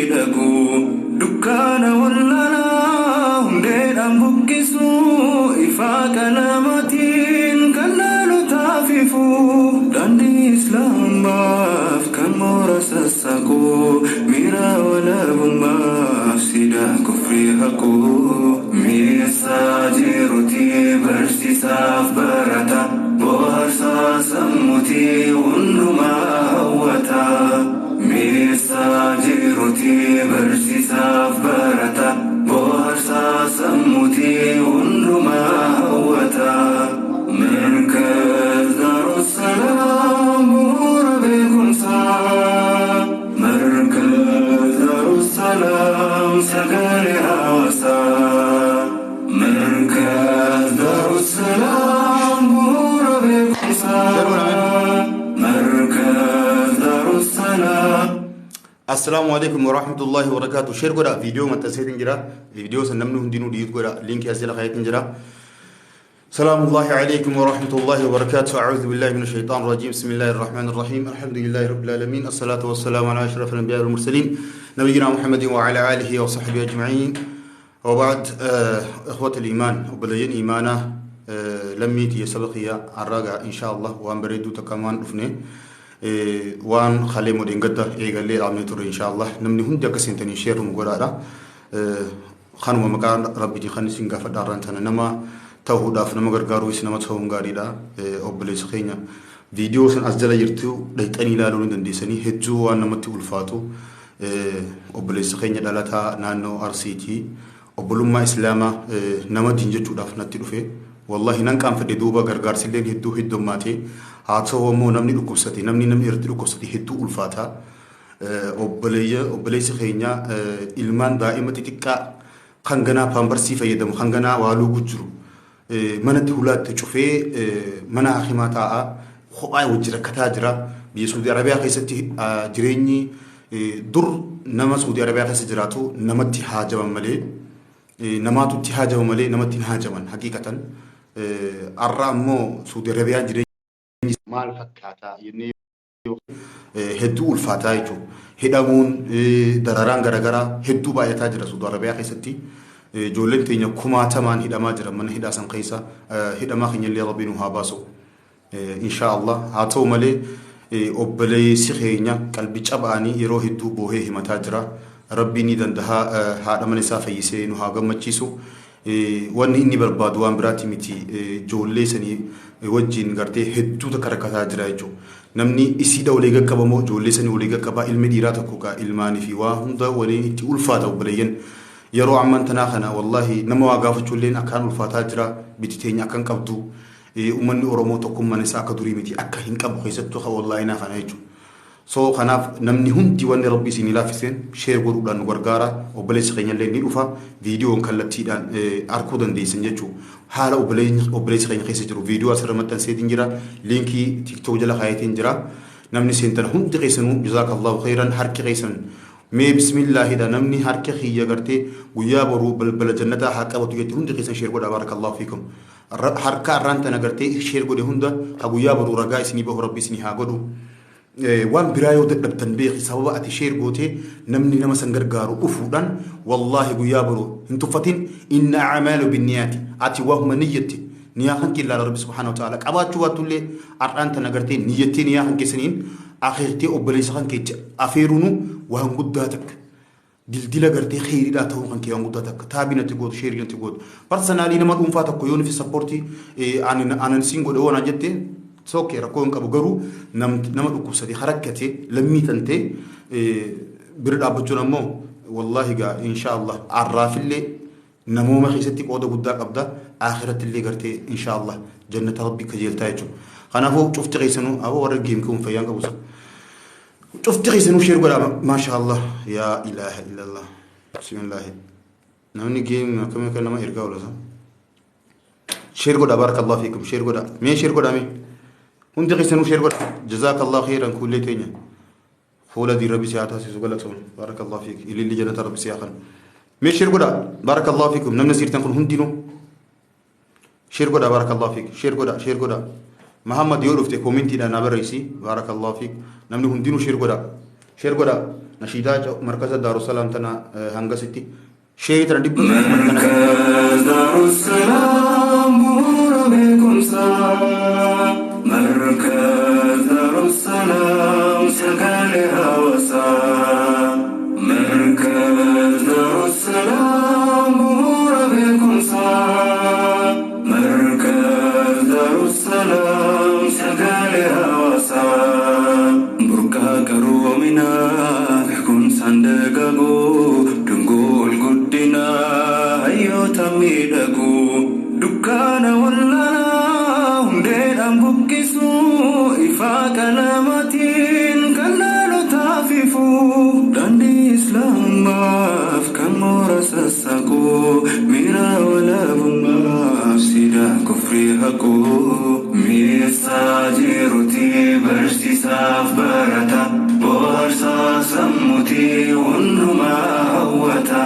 miidhagu, dukkaana wallaalaa hundeedhaan buqqisu, ifaa qalamaatiin kan dhalotaaf ifu, daandii islaamaaf kan moora sassaqu, miira walaabummaaf siidaa kufrii haqu. Mi'eessaa jiruuti barsiisaaf barata, bohaarsaa sammuuti hundumaa hawwata. Mi'eessaa jiruuti barsiisaaf barata, bohaarsaa sammuuti hundumaa hawwata. Markaz Daarussalaam bu'uura beekumsaa. Markaz Daarussalaam sagalee hawaasaa. Markaz Daarussalaam bu'uura beekumsaa. Markaz Daarussalaam. Assalaamu alaikum warahmatullahi wabarakatuh. Share godha, viidiyoo maxxanseetiin jira. Viidiyoo san namni hundinuu dhiit godha. Liinkii as jala kaa'eetiin jira. سلام الله عليكم ورحمة الله وبركاته. أعوذ بالله من الشيطان الرجيم. بسم الله الرحمن الرحيم. الحمد لله رب العالمين، الصلاة والسلام على أشرف الأنبياء والمرسلين، نبينا محمد وعلى آله وصحبه أجمعين، وبعد. إخوة الإيمان، وبلين إيمانا لميتي سبقية الراجع إن شاء الله وأن بريدو تكمان أفني waan kalee modeen gadda eegallee dhaabnee turre. Insha Allah namni hundi akka seentanii share nu godhaadha. Kanuma maqaa rabbiitiin kan isin gaafadha. Arraan tana nama ta'uudhaaf nama gargaaruus nama ta'uun gaariidha. Obboleessa keenya viidiyoo san as jala jirtu dhaqxanii ilaaluu ni dandeessanii. Hedduu waan namatti ulfaatu. Obboleessa keenya dhalataa naannoo Arsiitii, obbolummaa islaamaa nama diin jechuudhaaf natti dhufe. Wallahi nan qaanfadhe. Duuba gargaarsilleen hedduu heddummaate. Haa ta'u ammoo namni dhukkubsate, namni irratti dhukkubsate hedduu ulfaata. Obboleessi keenya ilmaan daa'ima xixiqqaa kan ganaa paambarsii fayyadamu, kan ganaa waa luugu jiru, manatti hulaatti cufee mana hakimaa taa'aa kophaa wajji rakkataa jira. Biyya Suudii Arabiyaa keessatti jireenyi dur nama Suudii Arabiyaa keessa jiraatu namatti haajaman malee, namaatu itti haajama malee namatti hin haajaman haqiiqatan. Har'a ammoo Suudii Arabiyaan jireenyi maal fakkaataa jennee hedduu ulfaataa jechuudha. Hidhamuun, dararaan garaagaraa hedduu baay'ataa jira Suudii Arabiyaa keessatti. Ijoolleen teenya kumaatamaan hidhamaa jira mana hidhaa san keessa. Hidhamaa keenya illee Rabbi nu haa baasu. Inshaa Allah. Haa ta'u malee obboleessi keenya qalbii cabaanii yeroo hedduu boohee himataa jira. Rabbiin ni danda'a, haadha mana isaa fayyisee nu haa gammachiisu. Wanni inni barbaadu waan biraati miti, ijoollee sanii wajjin gartee hedduu takka rakkataa jira jechuudha. Namni isiidha walii qaqqabamoo ijoollee sanii walii qaqqabaa? Ilmi dhiiraa tokko gaa ilmaanii fi waa hunda waliin itti ulfaata obboleeyyan. Yeroo amman tanaa kana wallahi nama waa gaafachuulleen akkaan ulfaataa jira. Biti teenya akkan qabdu. Uummanni Oromoo tokkummaan isaa akka durii miti, akka hin qabu, keessattuu kan wallaahi naa kana jechuudha. So kanaaf namni hundi wanni rabbi isinii laaffiseen share godhuudhaan nu gargaara. Obboleessi keenya illee ni dhufa. Viidiyoon kallattiidhaan arguu dandeessan jechuudha. Haala obboleessi keenya keessa jiru viidiyoo asirra maxxanseetiin jira. Liinkii TikTok jala kaayetiin jira. Namni seentan hundi keessanuu jazaakallahu khairan. Harki keessan mee bismillaahidha. Namni harka kiyya gartee guyyaa boruu balbala jannataa haa qabatu jette hundi keessan share godha. Barakallahu fiikum. Harka arraan tana gartee share godhe hunda ha guyyaa boruu ragaa isinii bahu rabbi isinii haa godhu. Waan biraa yoo dadhabtan beeki, sababa ati share gootee namni nama san gargaaru dhufuudhaan wallaahi guyyaa boruu hin tuffatin. Inna acmaalu binniyaati. Ati waahuma niyyatte, niyaa kan kee ilaala rabbi subhaanahu wa ta'ala. Qabaachuu baattullee har'aan tana gartee niyyattee niyaa kan keessaniin akeektee obboleessa kan keetti afeeruunu waan guddaa takka. Dildila gartee kheyriidhaa ta'uu kan kee waan guddaa takka. Tap natti gootu, share natti gootu, personally nama dhuunfaa tokko yoo nufi support anan siin godhe waan jette sokkee rakkoo hin qabu. Garuu nama dhukkubsate, harakkate, lammii tantee bira dhaabbachuun ammoo wallaahi gaa insha Allah arraafillee namooma keessatti qooda guddaa qabda, akhiratti illee gartee insha Allah jannata rabbi kajeeltaa jechuudha. Kanaafuu cufti keessanuu, aboo warra game kun fayyaan qabu, cufti keessanuu share godhaa. Maasha Allah, yaa ilaaha illallah, bismillaahi. Namni game akkamii akka nama ergaa oolasa. Share godhaa, barakallahu fiikum, share godhaa, mee share godhaa, mee hundi keessanuu share godhaa. Jazaakallahu khairan. Kuullee teenya fuula diin rabbi si haa taasisu. Galatoon, barakallahu fiik. Ililli jannata rabbi si haa kanu. Mee share godhaa, barakallahu fiikum. Namni siirtan kun hundinuu share godhaa, barakallahu fiik. Share godhaa, share godhaa. Muhammad, yoo dhufte commentiidhaan na barreessi. Barakallahu fiik. Namni hundinuu share godhaa, share godhaa. Nashiidaa markaza Daarusalaam tana hangasitti sheerii tana dhibba kuma kana. مركز دار السلام bu'uura beekumsaa. مركز دار السلام sagalee hawaasaa. مركز دار السلام bu'uura beekumsaa. مركز دار السلام sagalee hawaasaa. Burqaa qaroominaa beekumsaan dagaagoo dungoo ol guddinaa hayyoota miidhagoo dukkaana wallaalaa hundeedhaan buqqisuu ifaa qalamaatiin kan dhalotaaf ifu daandii islaamaaf kan moora sassaquu miira walaabummaaf siidaa kufrii haquu mi'eessaa jiruuti barsiisaaf barata bohaarsaa sammuuti hundumaa hawwata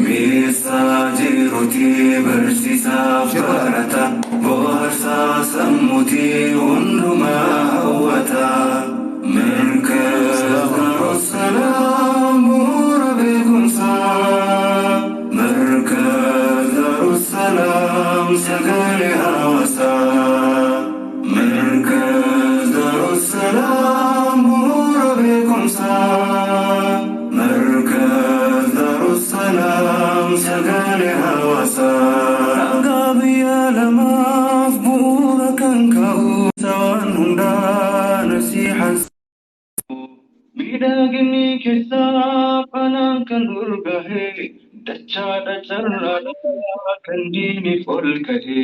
mi'eessaa jiruuti barsiisaaf barata bohaarsaa sammuuti hundumaa hawwata مركز دار السلام bu'uura beekumsaa مركز دار السلام sagalee hawaasaa مركز دار السلام bu'uura beekumsaa مركز دار السلام sagalee hawaasaa Ragaa biyya lamaaf bu'uura kan ka'u waan hundaa nasiihaan miidhaginni keessaa falaan kan urgahe dachaadha carraadha kan diiniif ol ka'e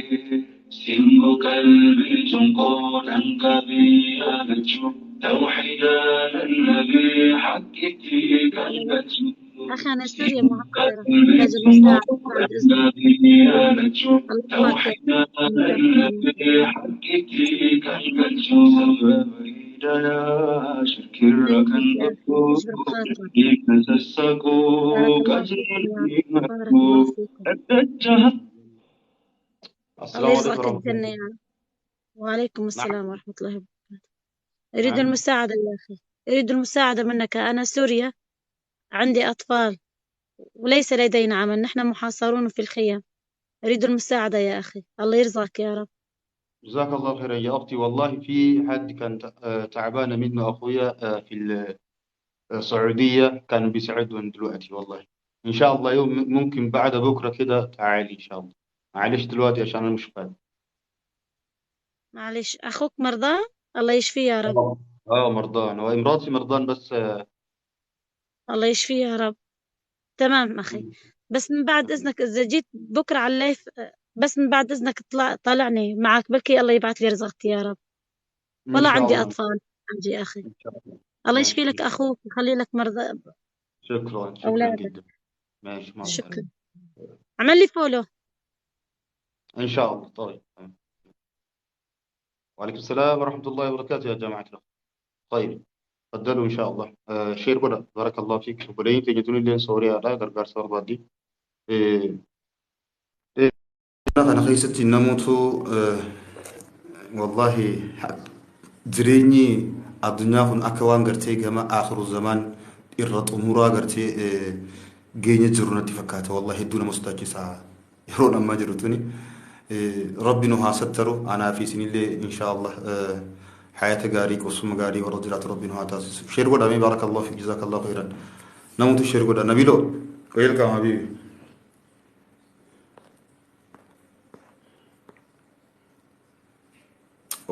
simboo qalbii cunqoo dhangaa biyyaa galchu tawxiida lallabee haqqitti kan galchu أخي أنا سوريا معاصرة، محتاجة المساعدة بعد إذنك. الله يبارك فيك يا أخي، اجبر بخاطرك. بارك الله فيك يا رب، بارك الله فيكم. الله السلام عليكم يرزقك ورحمة الله. الجنة يا رب. وعليكم نعم السلام ورحمة الله وبركاته. أريد نعم. المساعدة يا أخي، أريد المساعدة منك. أنا سوريا، عندي أطفال وليس لدينا عمل، نحن محاصرون في الخيام. أريد المساعدة يا أخي، الله يرزقك يا رب. جزاك الله خيرا يا أختي. والله في حد كان تعبان منه أخويا في السعودية، كان بيساعدهم دلوقتي والله. إن شاء الله يوم ممكن بعد بكرة كده تعالي إن شاء الله. معلش دلوقتي عشان أنا مش فاضي. معلش، أخوك مرضان؟ الله يشفيه يا رب. مرضان، هو مراتي مرضان بس. الله يشفيه يا رب. تمام أخي، بس من بعد إذنك إذا جيت بكرة على اللايف، بس من بعد إذنك اطلع طالعني معك، بلكي الله يبعث لي رزقتي يا رب. إن والله شاء عندي الله. أطفال عندي يا أخي. إن شاء الله. الله يشفي ماشي، لك أخوك ويخلي لك مرضى شكرا شكرا أولادك. جدا. ماشي، مع السلامة. شكرا. عمل لي follow. إن شاء الله. طيب، وعليكم السلام ورحمة الله وبركاته يا جماعة الخير. طيب تفضلوا إن شاء الله. Share godha. بارك الله فيك. Obboleeyyiin keenya tun illee Sooriyaadha gargaarsa barbaaddi. Kana keessatti namoota wallahi jireenyi addunyaa kun akka waan gartee gama akhiru zamaan irra xumuraa gartee geenya jiru natti fakkaata. Wallahi hedduu nama sodaachisa yeroon ammaa jiru tuni. Rabbi nu haa sattaru, anaa fi isinillee insha Allah hayata gaarii qubsuma gaarii warra jiraatu rabbi nu haa taasisu. Share godhamee. Baarakallahu fiik, jazaakallahu khairan. Namoota share godha. Nabiiloo, welcome habibi.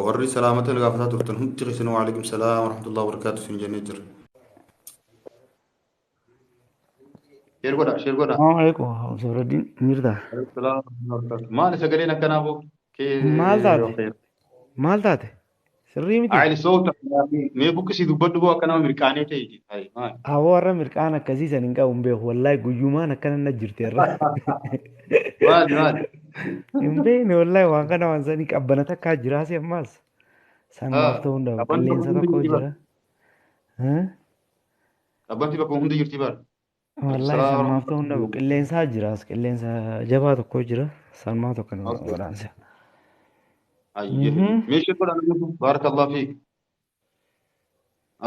Warri salaamata gaafataa turtan hundi keessan waalaikum salaam warahmatullahi wabarakaatu isin jennee jirra. Share godha, share godha. السلام عليكم Sabraddiin, jirtaa? Alaikum salaam warahmatullahi wabarakatuh. Maali sagaleen akkanaa boo? Maal Kee taate? khayr. Maal taate? Sirrii miti? Aayili soota mee buqqisii dubbadhu boo, akka nama mirqaanee ta'e. Ayi maali? Aboo, warra mirqaan akkasii san hin qabu, hin beeku. Wallaahi guyyumaan akkana na jirti irra. Maali maali? Hin beekne wallaahi, waan kana waan sanii qabbana takkaa jiraasi ammaas. Sanumaaf ta'uu hin dhabu. Qabbanti bakka Qilleensa hundi tokko jirti bara. jira. Haa? Qabbanti bakka hundi jirti bara. Alaikum Wallaahi salaam sanumaaf ta'uu hin dhabu. warahmatullahi. Qilleensaa jiraas. Qilleensa jabaa tokko jira. Sanumaa tokko nama Okay. waraansa. Ayyee. Mee share godha namni kun. Baarakallahu fiik.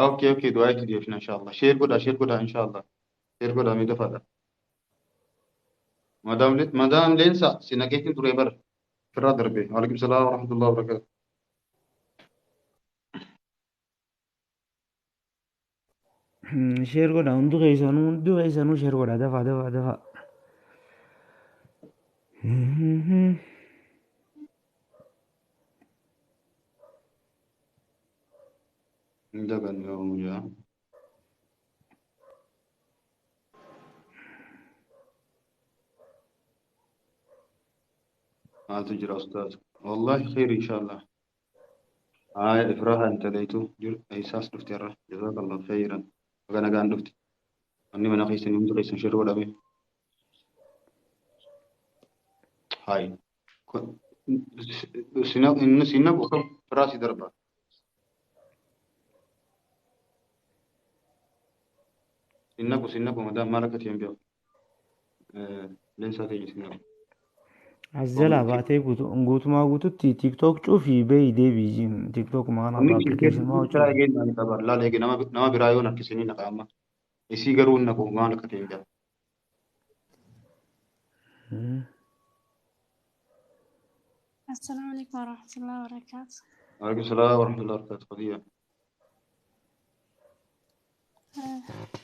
Okay, okay, du'aa itti deebifna inshallah. Share godhaa, share godhaa inshallah. Share godhaa mee dafaadha. Madaam Leensa si naqeetiin ture bara. Firraa darbe. Waalaikum salaam wa rahmatullahi wa barakatuh. Share godhaa hundi keessanuu share godhaa dafaa dafaa dafaa. Hin daganne oomu jaa. Maaltu jira ustaaz? Wallahi khayr inshallah. Haaya Ifraha intalaytu jiru eessaas dhufte irra. Jazakallahu khayran. Baga nagaan dhufte. Manni mana keessanii hundi keessan share godhame. Haay. Inni sinna buusa firaa si darba. Sinna ku madaam maal akka ta'e hin beeku. Leensaa keenya sinna ku. As jalaa baatee guutumaa guututti TikTok cufii bahi deebii TikTok maana Inni application maa firaa cufi. eegeen maal qaba? Laala eegee nama biraa yoo harkisanii naqa amma. Isii garuu hin naqu maal akka ta'e hin beeku. السلام عليكم ورحمة الله وبركاته. Waalaikum salaam wa rahmatullahi wa barakatuh. Khadija.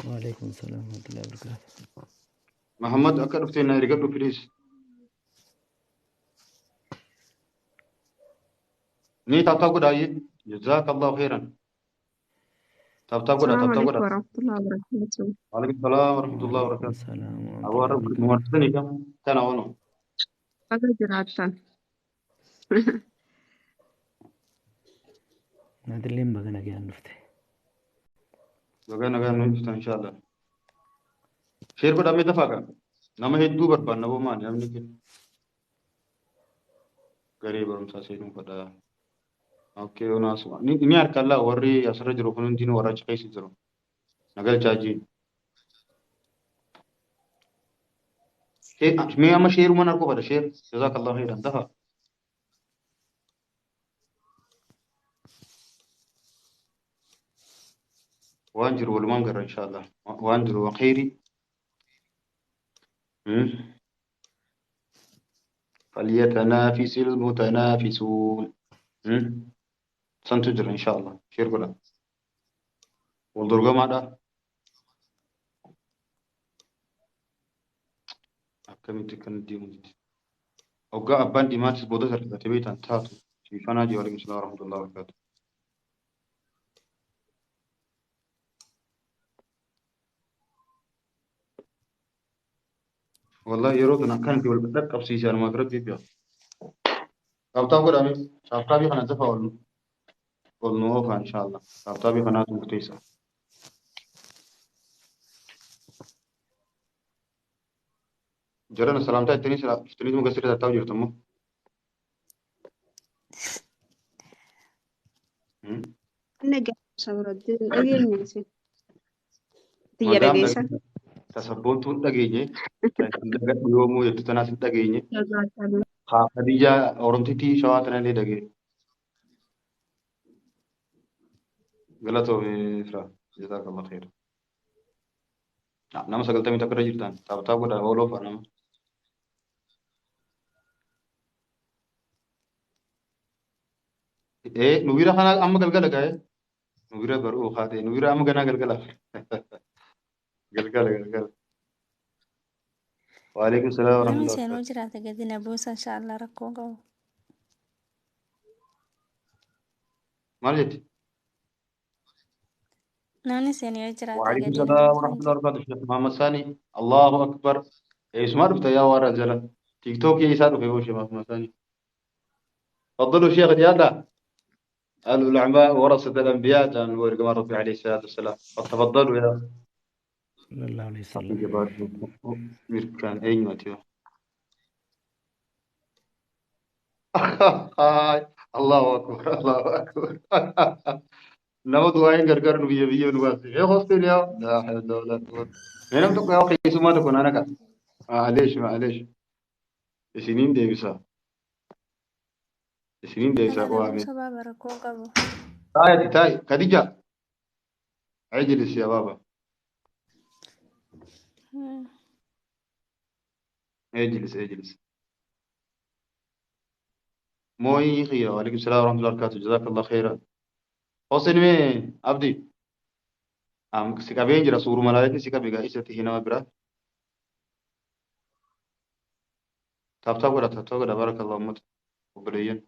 Waalaikum salaam wa rahmatullahi wa barakatuh. Muhammad akka dhuftee na ergadhu please. Ni tap tap godhaa iyyee. Jazakallahu khairan. Tap tap godhaa السلام tap tap عليكم godhaa. ورحمة الله وبركاته. Waalaikum salaam wa rahmatullahi wa Waalaikum barakatuh. salaam wa Aboo rahmatullahi wa har'a barakatuh. mumartanii kam kana ono. Baga jiraattan. Naatilleen baga nagaan dhufte. Baga nagaan nu dhuftan inshallah. Share godhaa mee dafaa qaba. Nama hedduu barbaanna boo maali namni kun garee barumsaa seenuu fedha. Okay, onaas ni harkallaa warri asirra jiru kun hundinuu warra achi keessa jiru. Nagalchaa jiin. Mee amma sheerumaan harkuu fedha sheer. Jazakallahu khairan dafaa. Waan jiru walumaan garra inshallah. Waan jiru khairii. فليتنافس المتنافسون. Santu jira inshallah. Share godhaa. Wal dorgomaadha. Akkamitti kan deemu jechuudha. Hoggaa abbaan dhimaatis booda sarkate beektan taatu. Siifanaa jiru waalaikum salaam wa rahmatullahi wa barakatuh. Wallahi yeroo kana akkanatti wal dhaqqabsiise anumaaf rabbi beeku. Taaptaap godhame. Taaptaabii kana dafa ol ol nu oofa inshallah. Taaptaabii kanaatu murteessa. Jarana salaamtaa ittanii sila iftanii muka sirrii tattaa'u jirtu immoo. Nagaa sabratti dhageenye isin. Xiyya Madaam dhageessan. tasabboontuun dhageenye. Dagadhu yoomuu jettu tanaas hin dhageenye. Jazakallah. Haa Khadijaa Oromtittii Shawaa tanallee dhageenye. Galatoome Ifraa. Jazakallah khair. Nama 91 irra jirtan. Taaptaap godhaa ooloofa nama. Nu bira kana amma galgala gaa'e. Nu bira bar'uu kaatee nu bira amma ganaa galgala. Galgala galgala. Waalaikum salaam wa Namni rahmatullahi wa seenuu barakatuh. jiraate gadi na buusa inshallah rakkoo qabu. Maal jetti? Namni seenuu yoo jiraate وعليكم gadi na السلام buusa ورحمة الله وبركاته شيخ محمد ثاني الله أكبر إيش ما عرفت يا ورا جلا تيك توك يا يسار في وش محمد ثاني تفضلوا شيخ يلا العلماء ورثة الأنبياء كان ورقم ربي عليه الصلاة والسلام تفضلوا يا Sallallahu alaihi wasallam. ميركان أين ماتيو الله أكبر الله أكبر nama du'aayin gargaar nu biyya biyya nu baase ee hosteeliyaa laa hawla walaa quwwata mee nam tokko yaa keessumaa tokko naan akka maaleesh maaleesh isiniin deebisa isiniin deebisa Ana na qo'ame buusa baaba rakkoo qabu. taayati taayi Khadija اجلس يا بابا. اجلس اجلس. موي خيا. وعليكم السلام ورحمة الله وبركاته. جزاك الله خيرا. حسين مي عبدي. Am si qabeen jira suuruma laaletti si qabe gaa isatti hinama bira. Tap tap godha tap tap godha barakallahu ummata obboleeyyan.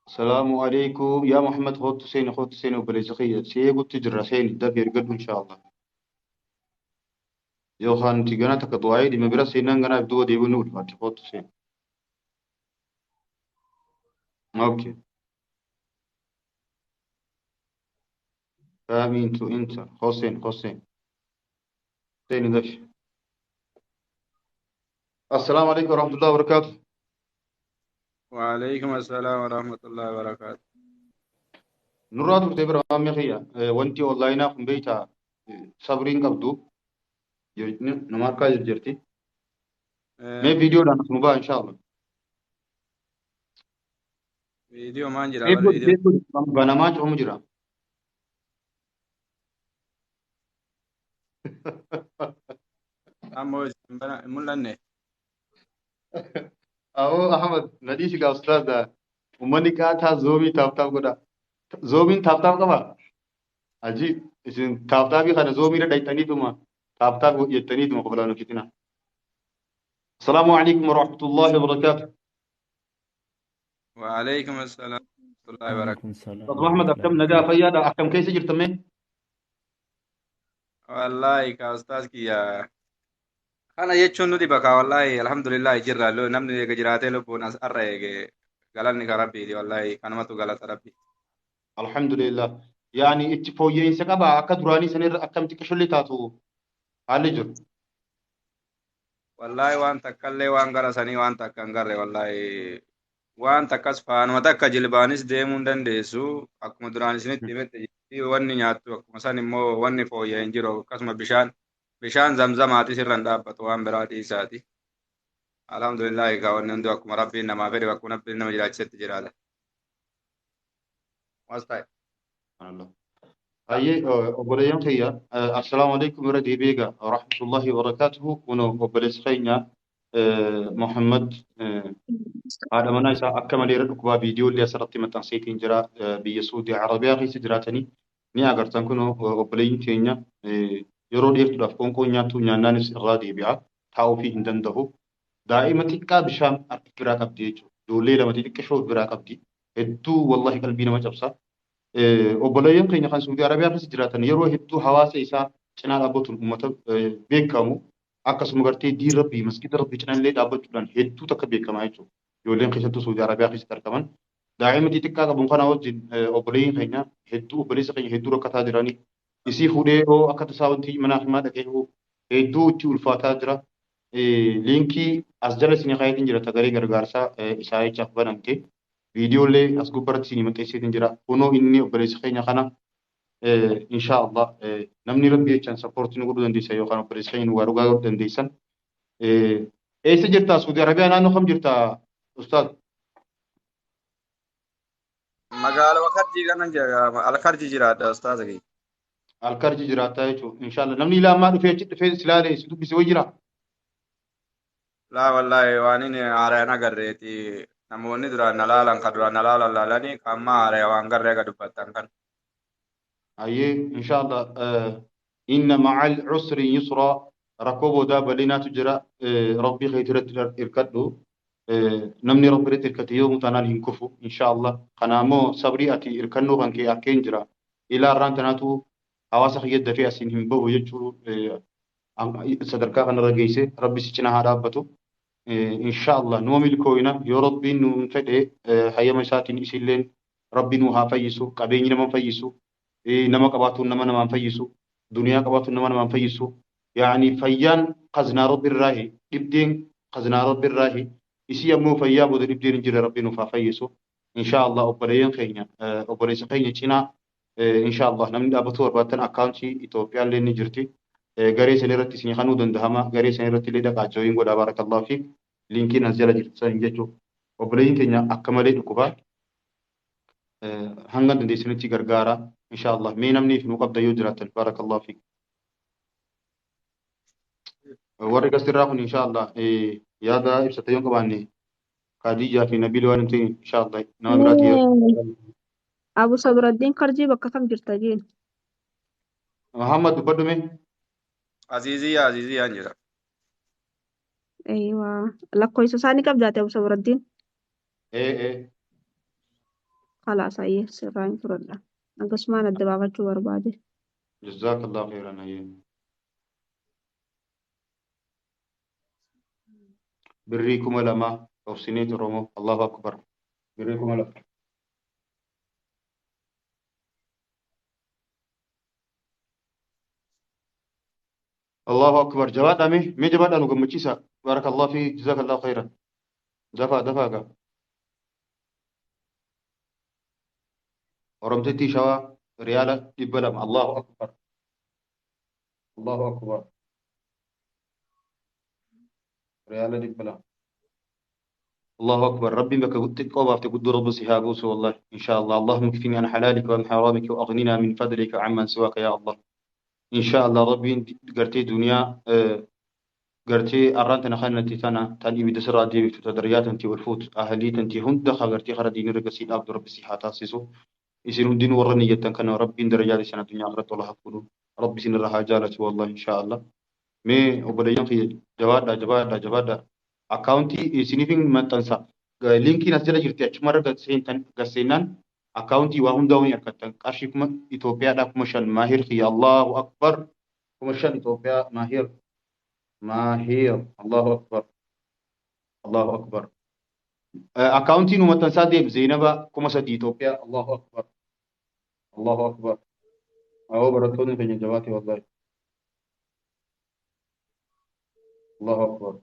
السلام عليكم يا محمد. خد سيني خد سيني obboleessa kiyya si eegutti jirra seeni dafii ergadhu insha Allah. Yookaan nuti gana takka du'aayii dhimma bira seenaan ganaaf du'a deebiin nu ulfaatti kootu seeni. Okay. آمين تو انت حسين حسين سيني دفي. السلام عليكم ورحمة الله وبركاته. وعليكم السلام ورحمة الله وبركاته. Nurraa turte bira maamii kiyya wanti onlaayinaa kun beektaa sabriin qabdu nama harkaa jirti. Mee viidiyoodhaan as nu ba'a insha Allah. Viidiyoo maan jira bara viidiyoo. Banamaa cufamu jira. Ammoo hin mul'anne. Awoo Ahmad nadhii sigaa ustaaza uummanni qaataa zoomii tap tap godha. Zoomiin tap tap qaba. Ajiib isin tap tapii kana zoomii irra dhayxaniituma tap tap jettaniituma qofalaan hojjetina. السلام عليكم ورحمة الله وبركاته. وعليكم السلام ورحمة الله وبركاته. وعليكم السلام أبو أحمد ورحمة الله akkam nagaa وبركاته. Fayyaadha akkam keessa jirtame? والله ka ustaaz kiyya kana jechuun nu dhiba ka wallahi alhamdulillah jirra namni eega jiraatee lubbuun as arra eege galanni ka rabbiiti wallahi kanumatu galata rabbi. Alhamdulillah. Yaani itti fooyya'insa qaba akka duraanii sanirra akkam xiqqishollee taatu haalli jiru. Wallahi waan takkallee waan gara sanii waan takka hin garre wallahi waan takkas faanuma takka jilbaanis deemuu hin dandeessu akkuma duraan isinitti himette jirti wanni nyaattu akkuma san immoo wanni fooyya'e hin jiru akkasuma bishaan zamzamaatis irra hin dhaabbatu waan biraa dhiisaati. Alhamdulillah egaa wanni hundi akkuma rabbiin namaa fedhe akkuma rabbiin nama jiraachisetti jiraata. Waas ta'e. Subhanallah. Ayyee obboleeyyan kiyya assalaamu alaikum irra deebi'ee egaa rahmatullahi wabarakaatuhu kunoo obboleessi keenya Muhammad haadha manaa isaa akka malee irra dhukkubaa viidiyoo illee asirratti maxxanseetiin jira biyya Suudii Arabiyaa keessa jiraatanii ni agartan kunoo obboleeyyin keenya yeroo dheertuudhaaf qoonqoo nyaattu nyaannaanis irraa deebi'a taa'uufii hin danda'u. Daa'ima xiqqaa bishaan harka biraa qabdi jechuudha. Ijoollee lama xixiqqishoo biraa qabdi. Hedduu wallahi qalbii nama cabsa. Obboleeyyan keenya kan Suudii Arabiyaa keessa jiraatan yeroo hedduu hawaasa isaa cinaa dhaabbatuun uummata beekamu akkasuma gartee diin rabbii masgida rabbii cinaa illee dhaabbachuudhaan hedduu takka beekamaa jechuudha. Ijoolleen keessattuu Suudii Arabiyaa keessatti argaman. Daa'ima xixiqqaa qabuun kana wajjin obboleeyyan keenya hedduu obboleessa keenya hedduu rakkataa jiranii isii fuudhee yoo akka tasaa wanti mana himaa dhaqee hedduu itti ulfaataa jira. Liinkii as jala isin kaayetiin jira tagaree gargaarsaa isaa jechaaf banamte. Viidiyoolee as gubbaratti isin maxxanseetiin jira. Kunoo inni obboleessa keenya kana insha Allah namni rabbi jechaan sappoortii nu godhuu dandeessan yookaan obboleessa keenya nu waa dhugaa godhuu dandeessan. Eessa jirta? Suudii Arabiyaa naannoo kam jirta ustaaz? Magaalaa Karjii kanan jira Alkarjii jiraadha ustaaza kiyya. Alkarji jiraata jechuudha. Insha Allah namni ilaa ammaa dhufee achi dhufee silaalee si dubbise wayi jira. Laa wallahi waan inni haaraan agarreeti namoonni duraan na laalan ka duraan na laalan laalanii ka amma haaraya waan garree aga dubbattan kan. Ayyee insha Allah inna ma'al usri yusra rakkoo boodaa bal'inaatu jira rabbii keetii irratti hirkadhu. Namni rabbi irratti hirkate yoo mutaanaan hin kufu insha Allah. Kanaammoo sabrii ati hirkannoo kan kee arkeen jira. Ilaa irraan tanaatu hawaasa kiyya dafee asiin hin bahu jechuu sadarkaa kanarra geesse rabbi si cinaa haa dhaabbatu. Insha Allah numa milkooyina yoo rabbiin nu fedhe hayyama isaatiin isilleen rabbi nu haa fayyisu qabeenyi nama fayyisu nama qabaatuun nama namaan fayyisu duniyaa qabaatuun nama namaan fayyisu yaani fayyaan qaznaa rabbi irraahi dhibdeen qaznaa rabbi irraahi isii ammoo fayyaa booda dhibdeen hin jirre rabbi nuuf haa fayyisu insha Allah obboleeyyan keenya obboleessa keenya cinaa insha Allah namni dhaabbatu barbaaddan akkaawuntii Itoophiyaan illee ni jirti. Garee san irratti isin kanuu dandahama garee san irratti illee dhaqaa jooyin godhaa barakallahu fiik. Linkiin as jala jirtu san jechuudha. Obboleeyyiin keenya akka malee dhukkubaa hanga dandeessanitti gargaara. Insha Allah. Mee namni nu qabda yoo jiraattan, barakallahu fiik. Warri gastirraa kun insha Allah yaada ibsata yoo qabaanne, Khadijaa fi Nabiil waan hin ta'in, insha Allah nama biraati. Abu Sabraddiin Karjii bakka kam jirta jeen? Muhammad, dubbadhu mee. Aziziyyaa, Aziziyyaan jira. Eeywa, lakkoofsa isaanii qabdaate, Abu Sabraddiin? Ee ee. Khalaas, ayyee, sirraa hin fudhadha. Akkasumaan adda baafachuu barbaade. Jazakallahu khairan, ayyee. Birrii 2000 obsineet Oromoo, Allahu akbar. Birrii 2000. Allahu akbar. Jabaadhaa, mee mee jabaadhaa, nu gammachiisa. Barakallahu fi jazakallahu khairan. Dafaa dafaa gaa. Oromtittii Shawaa riyaala 200. Allahu akbar. Allahu akbar. Riyaala 200. Allahu akbar. Rabbiin bakka xiqqoo baafte guddoo Rabbi si haa buusu wallahi. Insha Allah. اللهم اكفني عن حلالك وعن حرامك وأغننا من فضلك عمن سواك يا الله. Insha Allah Rabbiin gartee duniyaa gartee arraan tana kanatti tana tan ibidda sirraa deebiftu, ta darayaa tanti ol fuutu, ahlii tanti hunda ka gartee kara diinirra gasii dhaabdu Rabbi si haa taasisu. Isin hundinuu warra niyyattan kana Rabbiin darajaa isin addunyaa akhiratti ol haa fuudhu. Rabbi isin irra haa jaalatu wallahi, insha Allah. Mee obboleeyyan kiyya, jabaadhaa, jabaadhaa, jabaadhaa. Akkaawuntii isiniifin maxxansa. Linkiin as jala jirti, achumarra gad seennaan akkaawuntii waa hundaa ni argattan. Qarshii kuma Itoophiyaadhaa 5000 Maahir kiyya, Allahu akbar. 5000 Itoophiyaa, Maahir, Maahir, Allahu akbar, Allahu akbar. Akkaawuntii nu maxxansaa deem. Zeenaba, 3000 Itoophiyaa, Allahu akbar, Allahu akbar. Awoo, barattoonni keenya jabaate wallahi. Allahu akbar.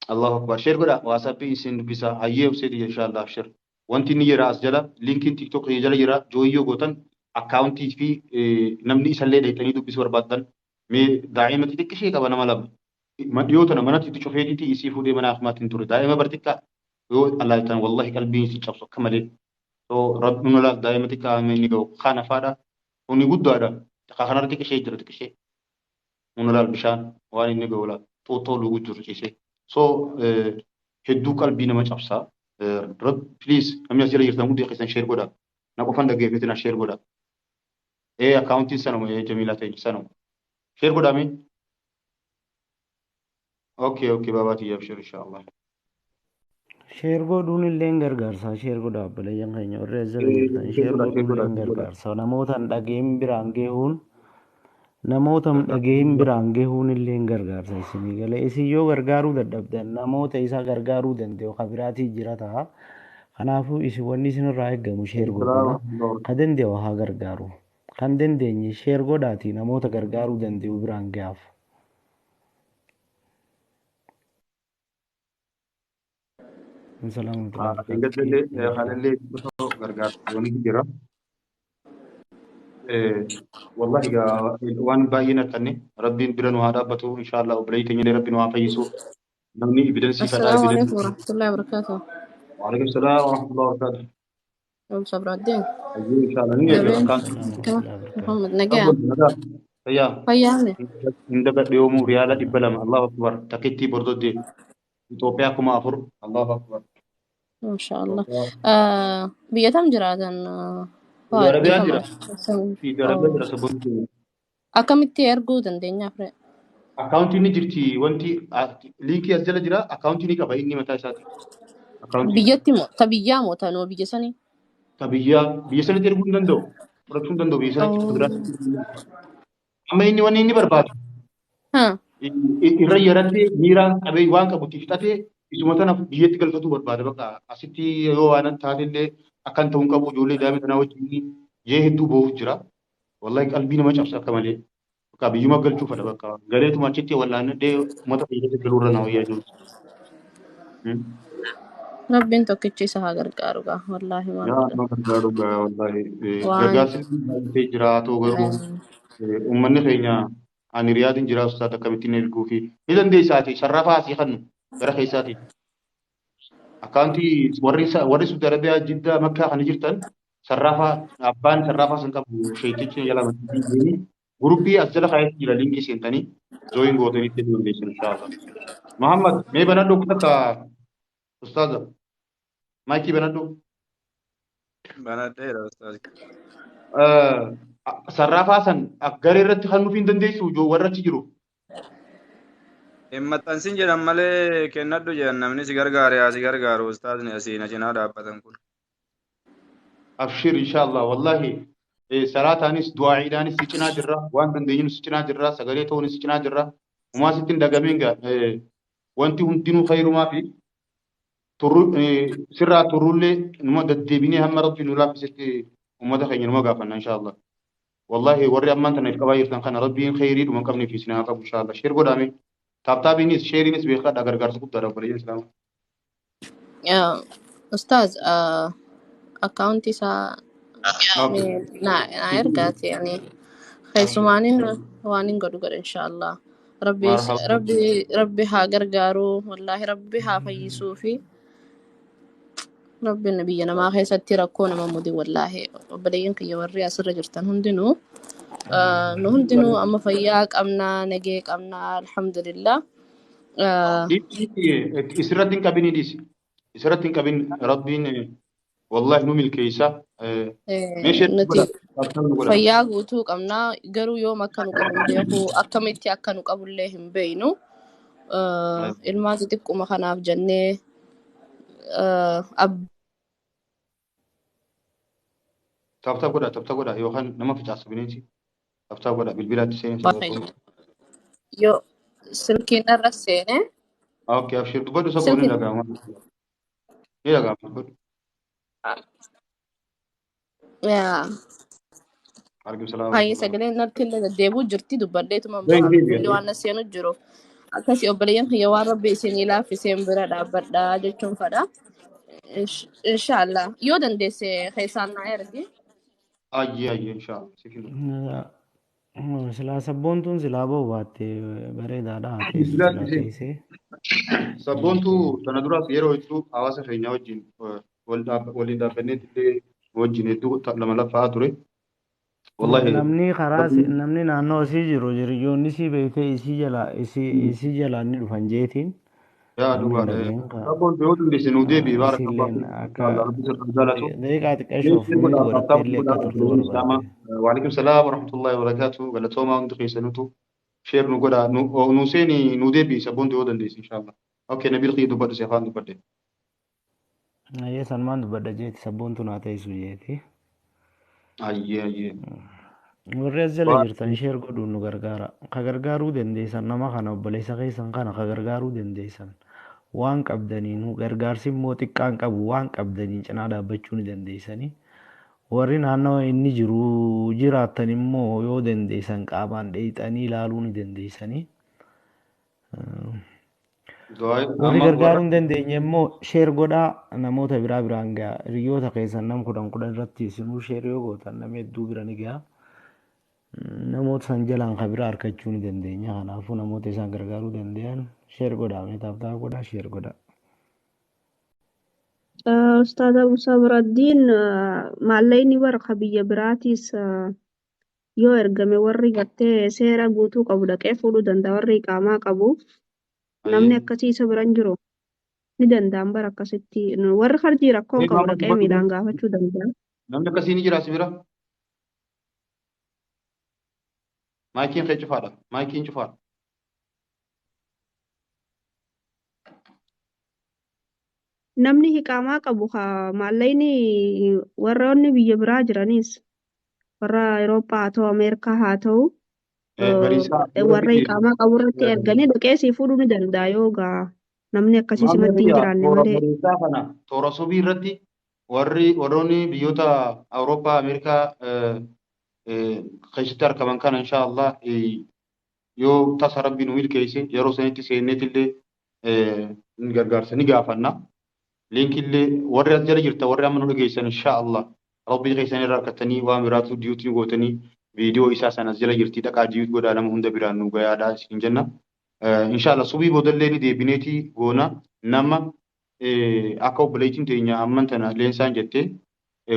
Allahu akbar. Share godha. WhatsAppii isin dubbisa. Hayyee, obseeti, inshallah abshir. Wanti inni jira as jala, linkiin TikTok jala jira, join yoo gootan akkaawuntii fi namni isallee dheeyxanii dubbisuu barbaaddan, mee daa'ima xixiqqishee qaba, nama lama. Dhiyoo tana manatti itti cufeetiiti isii fuudhee mana akmaatti hin ture. Daa'ima bar xiqqaa yoo alaaltan wallahi qalbiin isin cabsu akka malee. So rabbi nu laal, daa'ima xiqqaa amma inni ga'u kana faadha. Kuni guddaadha. Kanarra xiqqishee jira, xiqqishee. Nu laal, bishaan waan inni ga'u laal. Xuuxxoo lugu jiru ciisee. So hedduu qalbii nama cabsaa. Rab, please, namni as jala jirtan hundi keessan share godha. Na qofan dhaggeeffatina, share godha. Ee, akkaawuntiin sanuma, ee, Jamiilaa ta'e sanuma. Share godhaa mee. Okay, baabaa tiyyaaf share, inshallah. Share godhuun illee gargaarsa. Share godhaa, obboleeyyan keenya warri as jala jirtan. Share Share godhaa, share godhuun godhaa, illee share godhaa. gargaarsa. Namoota hin dhageenye biraan gahuun, namoota hin dhageenye biraan gahuun illee gargaarsa isinii galee. Isin yoo gargaaruu dadhabdan, namoota isa gargaaruu danda'u kan biraatii jira ta'a. Kanaafuu isin wanni isinirraa eegamu share godhuudha. Ka danda'u haa gargaaru. Kan dandeenye share godhaatii namoota gargaaruu danda'u biraan gahaaf. Assalamu alaikum warahmatullahi Engadallee wabarakatuh. kanallee osoo gargaarsa jira. Wallahi gaa waan baay'een akkanne Rabbiin bira nu haa dhaabbatu, inshallah. Obboleeyyi keenya Rabbi nu haa fayyisu. Namni evidence fedhaa السلام evidence. عليكم ورحمة الله وبركاته. وعليكم السلام ورحمة الله وبركاته. يوم صبر الدين. أيوه، إن شاء الله ni eegala جبين akkaan. Assalamu كم warahmatullahi wabarakatuh. محمد نجا. Abboon nagaa fayyaa. فيعني Hin dagadhe yoomuu, riyaala 200, Allahu akbar. Takittii bordoddee Itoophiyaa 4000, Allahu akbar. ما شاء الله. Itoophiyaa بيتم جرادن Saudi فؤاد Arabiyaan jira. ديفما. Saudi Arabiyaa jira sabboonni keenya. Akkamitti erguu dandeenya fure? Akkaawuntiin ni jirti, wanti liinkii as jala jira, akkaawuntii ni qaba inni mataa isaati. Akkaawuntii Biyyatti moo ta biyyaa moo ta nuu biyya sanii? Ta biyyaa, biyya sanatti erguu hin danda'u. Fudhachuu hin danda'u biyya sanatti biraatti. Amma inni wanni inni barbaadu Ha. irra yaratee miira qabee waan qabutti fixatee isuma tana biyyatti galfatuu barbaada. Bakka asitti yoo waan taatellee akkan ta'uu hin qabu, ijoollee daa'ima tanaa wajjin jee hedduu boo'uuf jira. Wallahi qalbii nama cabsa akka malee. Bakka biyyuma galchuu fedha, bakka galeetuma achitti wallaanadhee uummata fayyadee galuu irra na wayyaa jiru. Rabbiin tokkichi isa haa gargaaru gaa, wallaahi maal Yaa godhan. nama gargaaru gaa wallahi. Waan Gargaarsi baay'atee jira, haa ta'u garuu uummanni keenya Ani Riyaadin jira ustaad akkamittiin erguu fi ni dandeessaati sarrafaa asii kannu gara keessaati. Akkaawuntii warri Saudi Arabiyaa Jiddaa Makkaa kana jirtan sarrafaa abbaan sarrafaa san qabu sheetichi jala maddisiisanii guruppii as jala kaa'etti jira liinkii seentanii jooyin gootanii itti dandeessan inshaallah. Muhammad mee banadhu takka ustaaza maayikii banadhu. Banadheera ustaaz. Sarrafaa san garee irratti kan nuuf hin dandeessu warra achi jiru. Hin maxxansin jedhan malee kennadhu jedhan namni si gargaare haa si gargaaru ustaazni asii na cinaa dhaabbatan kun. Abshir inshallah wallahi salaataanis du'aa'iidhaanis si cinaa jirra waan dandeenyuun si cinaa jirra sagalee ta'uunis si cinaa jirra homaa sitti hin dagamiin gaa wanti hundinuu khayrumaa fi turru sirraa turrullee numa deddeebinee hamma rabbi nu laaffisetti ummata keenya numa gaafanna inshallah. Wallahi warri ammaan tana if qabaa jirtan kana rabbiin khayrii dhuma hin qabneef isin haa qabu inshallah. Sheer godhaame taaptaabiinis sheeriinis beekaadha gargaarsa guddaadha obboleeyyan islaamaa. Ustaaz akkaawuntii isaa Okay. mee na ergaati yani keessumaanin waan hin godhu godha inshaallah. Rabbi Marhaba. rabbi haa gargaaru wallaahi rabbi haa fayyisuu fi rabbiin biyya namaa keessatti rakkoo nama mudi wallaahi obboleeyyan kiyya warri asirra jirtan hundinuu nu hundinuu amma fayyaa qabnaa nagee qabnaa alhamdulillah. Isirratti hin qabin dhiisi. Isirratti hin qabin rabbiin wallahi nu milkeessa. Mee sheer nu Nuti godha. Taaptaab nu godha. Fayyaa guutuu qabnaa garuu yoom akka nu qabu hin beeku akkamitti akka nu qabullee hin beeknu. Ilmaan xixiqquma kanaaf jennee Taaptaab godha taaptaab godha yookaan nama facaasa bineensi. Taaptaab godha bilbilaatti seenee abbaa sababa keenya yoo silkiin irra seene Okay, abshir dubbadhu saboo ni silkiin dhaga'ama. Ni dhaga'ama dubbadhu. Yaa Alaikum salaam wa Hayyee rahmatullah. sagaleen natti illee deddeebi'u jirti dubbadheetuma Deebi baha deebi. bilbilli waan na seenu jiru. Akkasii obboleeyyan kiyya waan rabbi isinii laaffiseen bira dhaabbadha jechuun fadha. Inshaallah yoo dandeesse keessaan na ergi. Ayyee ayyee inshallah. Siif hin dhufu. Silaa sabboontuun silaa boo'aatte bareedaadha haa teessu Bilbilaatti silaa seen. teessee. Sabboontuu tana duraas yeroo hedduu hawaasa keenya wajjin waliin dhaabbanneet illee wajjin hedduu lama laffaa ture. Wallahi Namni karaa rabbiin namni naannoo isii jiru jiriyyoonni isii beektee isii jalaa ni dhufan jeetiin yaa namni hin dhugaadha. dhageen ka Sabboontuu yoo dandeesse nuu deebi'i baarakallahu isiilleen fiik. akka Inshallah rabbi sirraa jaalatu. daqiiqaa xiqqashoof Mee miit godhaa godhattee taaptaab illee godhaa akka turtu obboleeyyan islaamaa. barbaade. Waalaikum salaam warahmatullahi wabarakatuh. Galatoomaa hundi keessanitu sheer nu godhaa nu seeni nu deebi'i sabboontuu yoo dandeesse inshallah. Okay Nabil kiyya dubbadhu si afaan dubbadhe. Ayyee salmaan dubbadha jeeti sabboontu naa teessu jeeti. Ayyee ayyee. Warri as jala jirtan sheer godhuun nu gargaara. Ka gargaaruu dandeessan nama kana obboleessa keessan kana ka gargaaruu dandeessan waan qabdaniin gargaarsi immoo xiqqaan qabu waan qabdaniin cinaa dhaabbachuu ni dandeessanii. Warri naannawa inni jiru jiraattan immoo yoo dandeessan qaamaan dheeyxanii ilaaluu ni dandeessanii. Du'aa Warri amma warra gargaaruu hin dandeenye immoo sheer godhaa namoota biraa biraan ga'a. Hiriyoota keessan nam kudhan kudhan irratti isinuu sheer yoo gootan nama hedduu bira ni ga'a. Namoota san jalaan kan biraa argachuu ni dandeenya. Kanaafuu namoota isaan gargaaruu danda'an sheer godhaa mee taaptaa godhaa sheer godhaa. Ustaaz Abu Sabraddiin maallaqni warra biyya biraatiis yoo ergame warri gartee seera guutuu qabu dhaqee fuudhuu danda'a warri iqaamaa qabu namni ayyee. akkasii isa bira hin jiru ni danda'an bara akkasitti warri harjii rakkoo Mee hin qabu Muhammad dhaqee dubbadhu miilaan gaafachuu danda'a. Namni akkasii ni jira si bira. Maayikiin kee cufaadha. Maayikiin cufaadha. Namni iqaamaa qabu haa maallaqni warroonni biyya biraa jiranis warra Awurooppaa haa ta'u Ameerikaa haa ta'u Bariisaa yeroo warra fide iqaamaa qabu irratti erganii dhaqee sii fuudhuu ni danda'a yoo gaa namni akkasii Maamilli simatti hin biyya jiraanne toora malee. bariisaa kana toora sobii irratti warri warroonni biyyoota Awurooppaa Ameerikaa keessatti argaman kana insha Allah yoo tasa rabbi nu milkeesse yeroo sanitti seenneetillee ni gargaarsa ni gaafanna. Liinkillee warri as jala jirta warri amma nu dhageessan insha Allah rabbii keessan irraa harkattanii waan biraatu diyuutii gootanii Viidiyoo isaa sanas jala jirtii dhaqaa jiyyuut godhaa nama hunda biraan nu gayaadhaa isin jenna. Inshallah subii boodallee ni deebineeti goona nama akka obboleettiin teenya amman tana leensaan jettee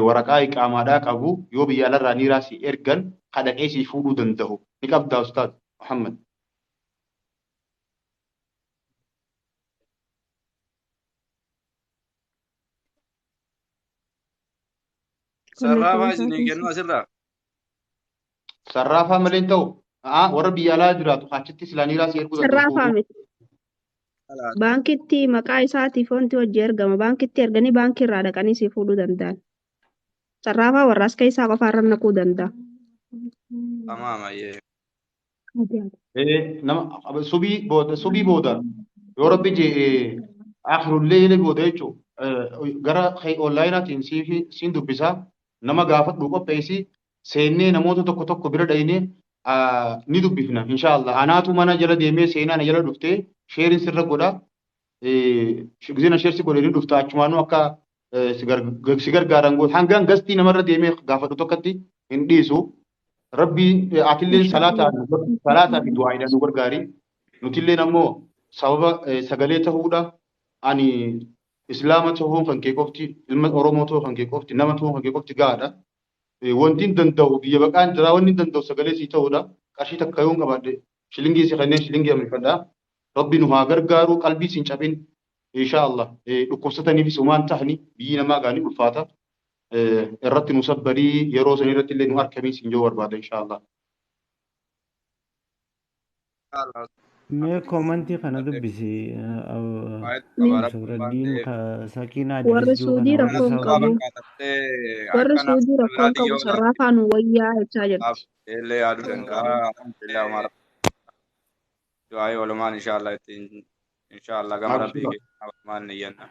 waraqaa iqaamaadhaa qabu yoo biyya alarraa niiraa si ergan kadhaqee si fuudhuu danda'u ni qabdaa Ustaaz Muhammad. Sarraafaa Konneetiin isinii kennu asirraa. Sarraafaa malee hin ta'u warra biyya alaa jiraatu achitti silaa niiraa si erguu danda'u Sarraafaa fuudhuu. miti. Baankitti maqaa isaatiif wanti hojii ergama. Baankitti erganii baankii irraa dhaqanii si fuudhuu danda'an. Sarraafaa warra as keessaa qofaarra naquu danda'a. Tamaam ayyee. Nama subii booda yoo rabbi jee akhirullee booda jechuun gara onlaayinaatiin siin dubbisaa nama gaafadhu qopheessi seennee namoota tokko tokko bira dhaynee ni dubbifna inshaallah. Anaatu mana jala deemee seenaa na jala dhuftee sheerin sirra godha. Gizina sheersi godhe ni dhufta achumaanuu akka si gargaaran godha. Hangaan gastii namarra deemee gaafadhu tokkotti hin dhiisu. Rabbi atilleen salaataa fi du'aaidhaan nu gargaari. Nutilleen ammoo sababa sagalee ta'uudha. Ani islaama ta'uun kan kee qofti, ilma Oromoo ta'uun kan kee qofti, nama ta'uun kan kee qofti gahaadha. Wanti hin danda'u biyya baqaan jira wanni hin danda'u sagalee sii ta'uudha. Qarshii takka yoon qabaadhe shilingii si kanneen shilingii amrifadha. Rabbi nu haa gargaaru qalbii siin cabin inshaallah. Dhukkubsataniifis homaan tahani biyyi namaa gaanii ulfaata. Irratti nu sabbarii yeroo san irratti illee nu harkamii siin jiru barbaada inshaallah. Mee koomantii kana dubbisi Waa'ee qaba rabbi waan Sabraddiin ta'eef. ka Sakiinaa Warri Idris jiru kana Suudii warri rakkoo hin Saawudii qabu. Bakka Warri akkana Suudii rakkoo hin biraatii qabu. yoo Sarraafaa nu wayyaa jechaa jirti. illee yaaduu danda'a. Alhamdulillah homaa rabbi du'aa'ii walumaan inshallah ittiin inshallah gama rabbii Abshira. keenya walumaan niyyanna.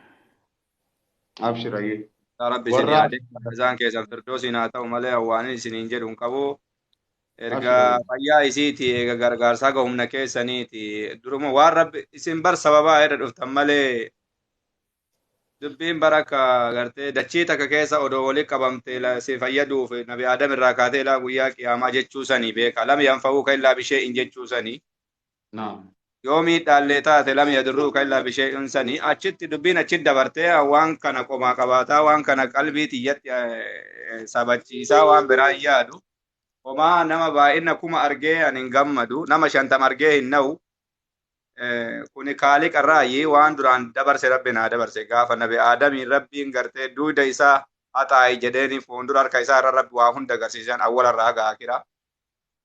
Abshira. Yaa Rabbi isin Warra yaade isaan keessan firdoosiin haa ta'u malee waan isiniin jedhu hin qabu. Erga abshira. fayyaa isiiti eega gargaarsaa gahumna keessaniiti. Duruma waan rabbi isin bar sababaa irra dhuftan malee dubbiin bara akka gartee dachii takka keessa odoo walii qabamte si fayyaduuf nabi Aadam irraa kaatee ilaa guyyaa qiyaamaa jechuu sanii beeka. Lam yanfa'uuka illaa bishee'in jechuu sanii. Naam. Yoo miidhaallee taate lam yadurruuka illaa bishee'in sanii. Achitti dubbiin achitti dabartee waan kana qomaa qabaataa waan kana qalbii tiyyatti sabachiisaa waan biraa hin yaadu. Homaa nama baay'ina 1000 argee ani hin gammadu. Nama 50 argee hin na'u. Kuni kaaliqa raayyi waan duraan dabarse rabbi naa dabarse gaafa nabi aadamiin rabbiin gartee duuda isaa haxaayi jedheeni fuuldura harka isaa irra rabbi waa hunda agarsiisan awwala irraa haga akira.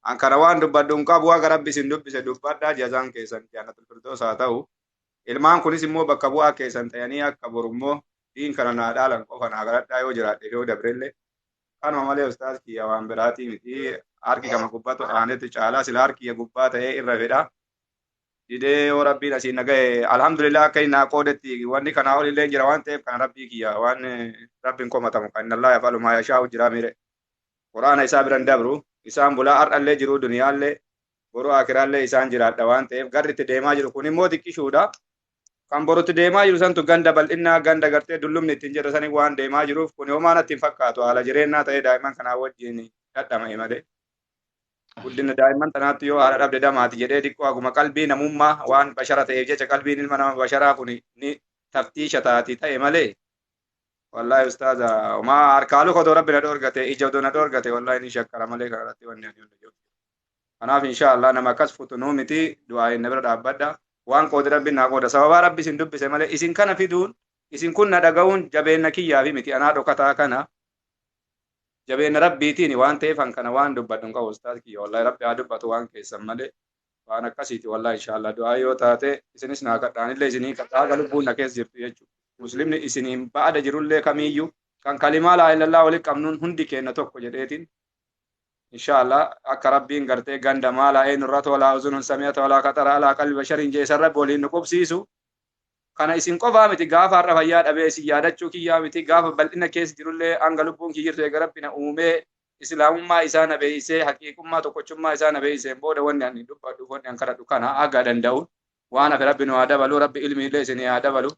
An kana waan dubbadhu hin qabu haga rabbi isin dubbise dubbadha jazaan keessan jannatul firdaus haa ta'u. Ilmaan kunis immoo bakka bu'aa keessan ta'anii akka borummoo diin kana naa dhaalan qofa naa galadhaa yoo jiraadhe yoo dabrellee. Kanuma malee ustaaz kiyya waan biraatii miti harki kama gubbatu aanetti caalaa sila harki kiyya gubbaa ta'ee irra fedha. Didee yoo rabbiin asiin nagaye alhamdulillah akka inni naa qoodetti wanni kanaa ol illee jira waan ta'eef kana rabbii kiyya waan rabbiin komatamu kan inni Allah yafalu maa yashaa'u jira mire. Quraana isaa biran dabru isaan bulaa har'allee jiru duniyaallee boru akiraallee isaan jiraadha waan ta'eef garri itti deemaa jiru kun immoo xiqqishuudha. Kan borutti deemaa jiru santu ganda bal'innaa ganda gartee dullumni ittiin jedhu sanii waan deemaa jiruuf kun homaa natti hin fakkaatu haala jireenyaa ta'ee daa'imman kanaa wajjin dhadhama'e malee. Guddina daa'imman tanaatti yoo haadha dhabde damaati jedhee xiqqoo haguma qalbii namummaa waan bashara ta'eef jecha qalbiin ilma nama basharaa kun ni taftiisha taati ta'e malee. Wallaahi ustaaza homaa harkaa luka odoo rabbi na dhoorgate ija odoo na dhoorgate wallaahi ni shakkara malee kana irratti wanni ani hunda jiru. Kanaaf inshaallah nama akkas futunuu miti du'aa inni bira dhaabbadha. Waan qoodi rabbi naa qooda sababaa rabbi isin dubbise malee isin kana fiduun isin kun na dhaga'uun jabeenya kiyyaafi miti anaa dhokataa kana jabeenya rabbiitiin waan ta'eef an kana waan dubbadhu hin qabu ustaaz kiyya wallaahi rabbi haa dubbatu waan keessan malee waan akkasiiti wallaahi inshaallah du'aa yoo taate isinis naa kadhaanillee isinii kadhaa haga lubbuun na keessa jirtu jechuudha. Muslimni isiniin ba'ada jirullee kamiiyyuu kan kalimaa laa illallah walitti qabnuun hundi keenya tokko jedheetiin inshallah akka rabbiin gartee ganda maala eenyurra tolaa uzunun samiyata walaa qaxara alaa qalbi bashariin jeesan rabbi waliin nu qubsiisu. Kana isin qofaa miti gaafa har'a fayyaa dhabee isin yaadachuu kiyyaa miti gaafa bal'ina keessa jirullee hanga lubbuun kiyya jirtu eega rabbi na uumee islaamummaa isaa na beeksisee haqiiqummaa tokkochummaa isaa na beeksiseen booda wanni ani dubbadhu wanni ani kadhadhu kana haga danda'u waan hafe rabbi nu haa dabalu rabbi ilmi illee isinii haa dabalu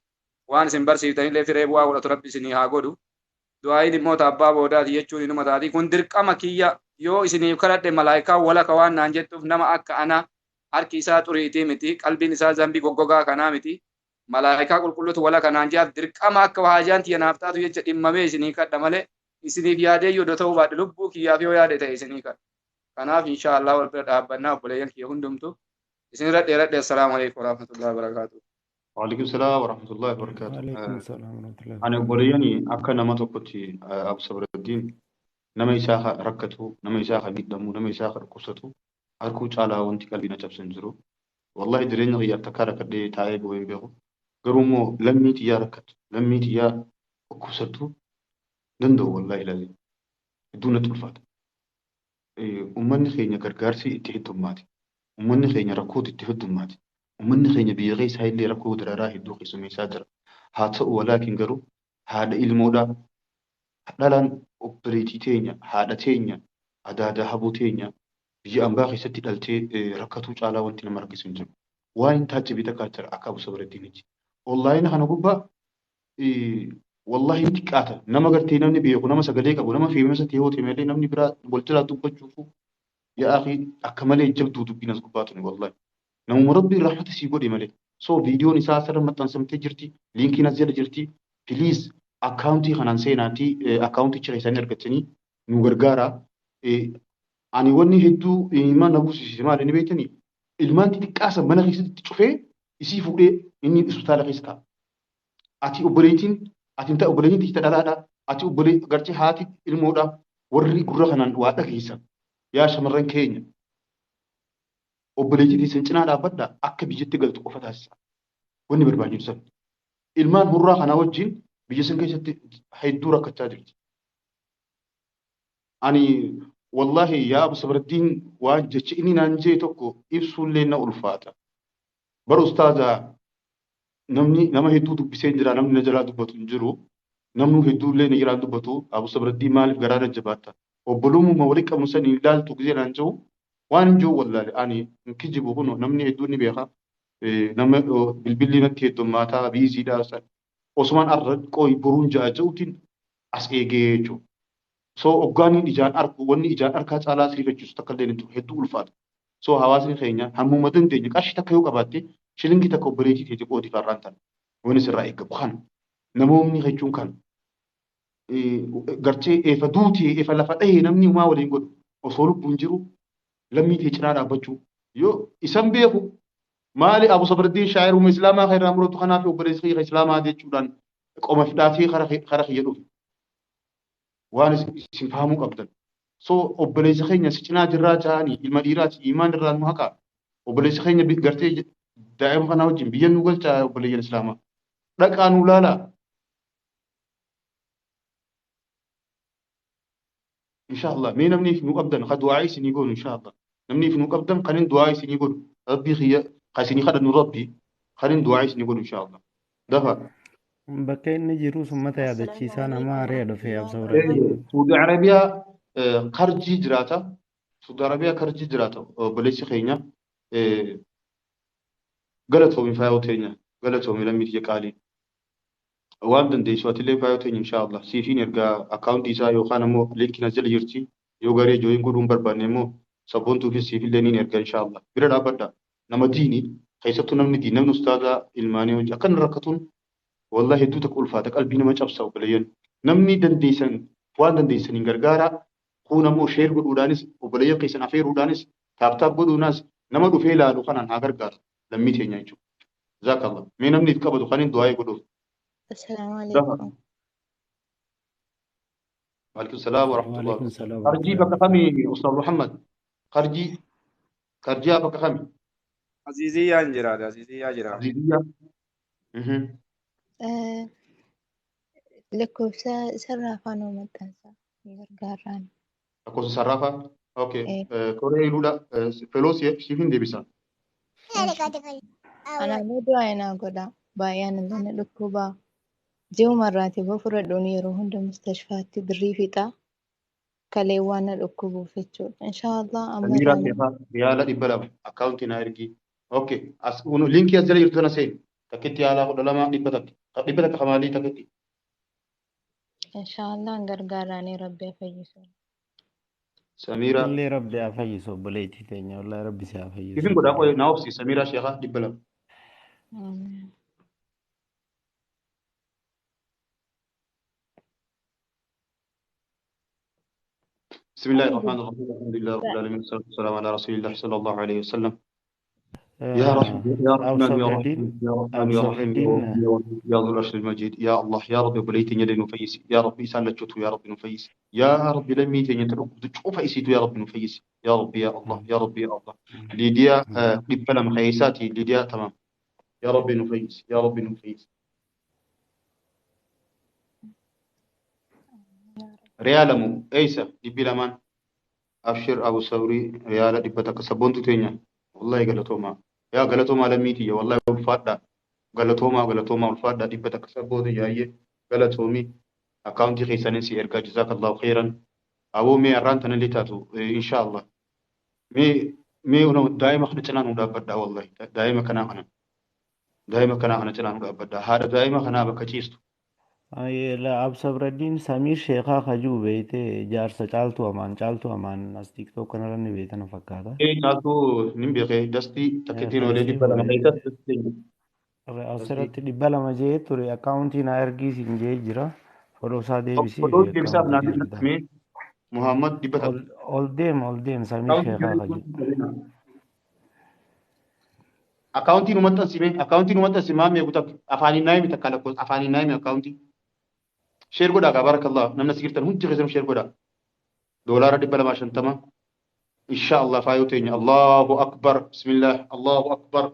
waan isin barsiiftanillee firee bu'aa godhatu rabbi isinii haa godhu. Du'aayin immoo abbaa boodaati jechuun inuma taati kun dirqama kiyya Yoo isiniif kadhadhe malaayikaa walaka waan naan jettuuf nama akka ana harki isaa xuriitii miti, qalbiin isaa zambii goggogaa kanaa miti. Malaayikaa qulqulluutu walaka naan jedhaaf dirqama akka haajaan tiyya naaf taatu jecha dhimmamee isinii kadha malee isiniif yaadee yoo ta'uu baadhe lubbuu kiyyaaf yoo yaade ta'e isinii kadha. Kanaaf inshaallah wal bira dhaabbannaa obboleeyyan kiyya hundumtu isinirra dheeradhe. Assalaamu alaikum warahmatullahi wabarakaatuh. Waalaikum salaam warahmatullahi wabarakatuh. Waalaikum salaam warahmatullahi Ani wabarakatuh. obboleeyyani akka nama tokkotti Abu Sabraddiin nama isaa rakkatu, nama isaa miidhamu, nama isaa dhukkubsatu harkuu caalaa wanti qalbii na cabsu hin jiru. Wallahi jireenya kiyyaaf takkaa rakkadhee taa'ee boo'ee hin beeku. Garuu immoo lammii xiyyaa rakkatu, lammii xiyyaa dhukkubsattu danda'u wallahi ilaalee. Hedduu natti ulfaata. Uummanni keenya gargaarsi itti heddummaate. Uummanni keenya rakkootu itti heddummaate. Uummanni keenya biyya keessaa illee rakkoo dararaa hedduu keessummeessaa jira. Haa ta'u walaakin garuu haadha ilmoodhaa dhalaan obboleettii teenya, haadha teenya, adaadaa haboo teenya biyya ambaa keessatti dhaltee rakkatuu caalaa wanti nama rakkisu hin jiru. Waan hin taajjabe takkaa jira akka Abu Sabraddiinitti. Onlaayina kana gubbaa wallahi hin xiqqaata. Nama gartee namni beeku, nama sagalee qabu, nama feemasa ta'e yoo ta'e malee namni biraa wal jalaa dubbachuuf yaa akhi akka malee jabduu dubbiin as gubbaa tuni wallahi. Namuma rabbiin rahmata sii godhe malee. So viidiyoon isaa asirra maxxansamtee jirti, liinkiin as jala jirti. Please akkaawuntii kanaan seenaatii akkaawunticha keessanii argattanii nu gargaara. Ani wanni hedduu ilmaan na buusise maali ni beektanii? Ilmaan xixiqqaa san mana keessatti cufee isii fuudhee inni hospitaala keessa taa'a. Ati obboleettiin ati hin ta'e obboleettiin tiyya dhalaadha. Ati obbolee gartee haati ilmoodha. Warri gurra kanaan waa dhageessan. Yaa shamarran keenya obboleettii teessan cinaa dhaabbadha akka biyyatti galtu qofa taasisa. Wanni barbaachisu san. Ilmaan hurraa kanaa wajjin biyya san keessatti hedduu rakkachaa jirti. Ani wallahi yaa Abu Sabraddiin waan jecha inni naan jee tokko ibsuullee na ulfaata. Bar ustaaza namni nama hedduu dubbisee jira namni na jalaa dubbatu hin jiru. Namni hedduullee na jalaa dubbatu Abu Sabraddiin maaliif garaa na jabaatta? Obbolummaa walitti qabnu san hin ilaaltu gisee naan jiru waan hin jiru wallaale ani hin kijibu kun namni hedduun ni beeka. Nama bilbilli natti heddummaataa biiziidha. Osumaan arra qoy boruun ja'a ja'uutiin as eegee jechuudha. So hoggaaniin ijaan arku wanni ijaan arkaa caalaa sirifachiisu takka illee hin jiru hedduu ulfaata. So hawaasni keenya hammuma dandeenye qarshii takka yoo qabaatte shilingii takka obboleettii teeti qoodi farraan tana. Wanni sirraa eegamu kana. Namoonni jechuun kana. Gartee eefa duutee eefa lafa dhahee namni homaa waliin godhu osoo lubbuun jiru lammii tee cinaa dhaabbachuu yoo isan beeku maali Abu Sabraddiin shaayiruma islaamaa kan irraa muratu kanaaf obboleessi kiyya islaamaa jechuudhaan qoma fidhaatee kara kiyya dhufe. Waan isin fahamuu qabdan. So obboleessa keenya si cinaa jirraa ja'anii ilma dhiiraati imaan irraa nu haqaa. Obboleessa keenya gartee daa'ima kanaa wajjin biyya nu galchaa obboleeyyan islaamaa. Dhaqaa nu laalaa. Inshaallah mee namni nu qabdan ka du'aa isinii goonu inshaallah. Namni nu qabdan kan hin du'aa isinii godhu rabbii kiyya ka isinii kadhannu rabbii kan hin du'aa isinii godhu inshaallah. Dafa. Bakka inni jiru ummata Assalaamu yaadachiisaa nama alaikum haree dhufe warahmatullahi Absabraddiin. Saudi Arabiyaa karjii jiraata. Saudi Arabiyaa karjii jiraata obboleessi keenya. Galatoomi faayoo teenya. Galatoomi lammii tiyya qaalii. Waan dandeessu atillee faayoo teenya inshaallah. Siifiin ergaa akkaawuntii isaa yookaan ammoo liinkiin as jala jirti. Yoo garee jooyin godhuu hin barbaanne immoo sabboontuufis siifillee niin erga inshaallah. Bira dhaabbadha. Nama diini keessattuu namni diini namni ustaazaa ilmaanii hojii akkana rakkatuun wallahi hedduu takka ulfaata qalbii nama cabsa obboleeyyan. Namni dandeessan waan dandeessaniin gargaara. Kun ammoo sheer godhuudhaanis obboleeyyan keessan afeeruudhaanis taap taap godhuunaas nama dhufee ilaalu kanaan haa gargaaru lammii teenya jechuudha. Jazaakallah. Mee namni if qabatu kan hin du'aa'ee godhuuf. Assalaamu Dafa. alaikum. Waalaikum salaam wa rahmatullahi. Waalaikum salaam Karjii warahmatullahi bakka wabarakatuh. kamii Ustaz Muhammad? Karjii karjiyaa bakka kamii? Aziziyyaan jiraata. Aziziyyaa jira. Aziziyyaa. Lakkoofsa sarraafaa nuu maxxansa. Nu gargaarraan. Lakkoofsa sarraafaa. Okay. Koree hiluudha. Feloo siif hin deebisa. Anaallee du'aa naa godha. Baay'een illee na dhukkuba. Ji'uma irraati boo fudhadhuun yeroo hunda mustashfaatti birrii fixa. Kalee waan na dhukkubuuf jechuudha. Inshaallah amma Samiiraa irraa Seefaa riyaala 200 akkaawuntii naa ergii. Okay. As liinkii as jala jirtu tana seeni. Takkitti yaalaa 12 100. 100 kamaalii takkitti. Inshaallah gargaaraanii rabbi haa fayyisu. Samiira. Illee rabbi haa fayyisu obboleettii teenya wallahi rabbi si haa fayyisu Ifin godhaa qoye obboleettii. naa obsi Samiiraa sheekaa 200. Amiin. بسم الله Ani الرحمن الرحيم الحمد لله رب العالمين والصلاة والسلام على رسول الله صلى الله عليه وسلم يا رحمن يا Abu رحمن يا Sabraddiin رحيم يا رحمن Abu يا رحيم يا Sabraddiin رب يا ولي يا ذو العرش المجيد يا الله يا رب بليت يدي نفيس يا رب إسان لجوت يا رب نفيس يا رب لمي تنيترك تشوف إسيت يا رب نفيس يا رب يا الله يا رب يا الله ليديا قبل مخيساتي ليديا تمام يا رب نفيس يا رب نفيس ريالمو ايسا دبي لمان أبشر أبو ثوري ريالة دبتك سبونتو تينيا والله قالتوما يا قالتوما لميتي والله الفادة قالتوما قالتوما الفادة دبتك سبونتو جاية قالتومي أكاونتي خيسانين إرقا جزاك الله خيرا أبو مي أرانتنا اللي تاتو إيه إن شاء الله مي مي ونو دائما خنا تنان ودا بدا والله دائما كنا أنا دائما كنا أنا تنان ودا بدا هذا دائما خنا بكتيستو Abu Sabraddiin Samiir Sheekaa kajuu beeyte jaarsa caaltuu amaan as TikTok kanarra ni beeytana fakkaata. إيه تاتو نمبي دستي تكتين ولي Kaisii دبلا fuudhe مخيسات دستي asirratti 200 jee ture akkaawuntii naa ergii siin jee jira. Follow isaa deebisii Fotoon deebisaaf akkaawuntii naa ergita. mee Muhammad 100. Ol deem ol deem Samiir Sheekaa kajuu. Akkaawuntii nu maxxansime akkaawuntii nu maxxansi maamee guutaa afaaniin naa himi takka lakkoofsa afaaniin naa himi akkaawuntii. Sheer godhaa gaa barakallah namni as jirtan hundi keessanuu sheer godhaa. $250 insha Allah faayoo teenya Allahu akbar bismillah Allahu akbar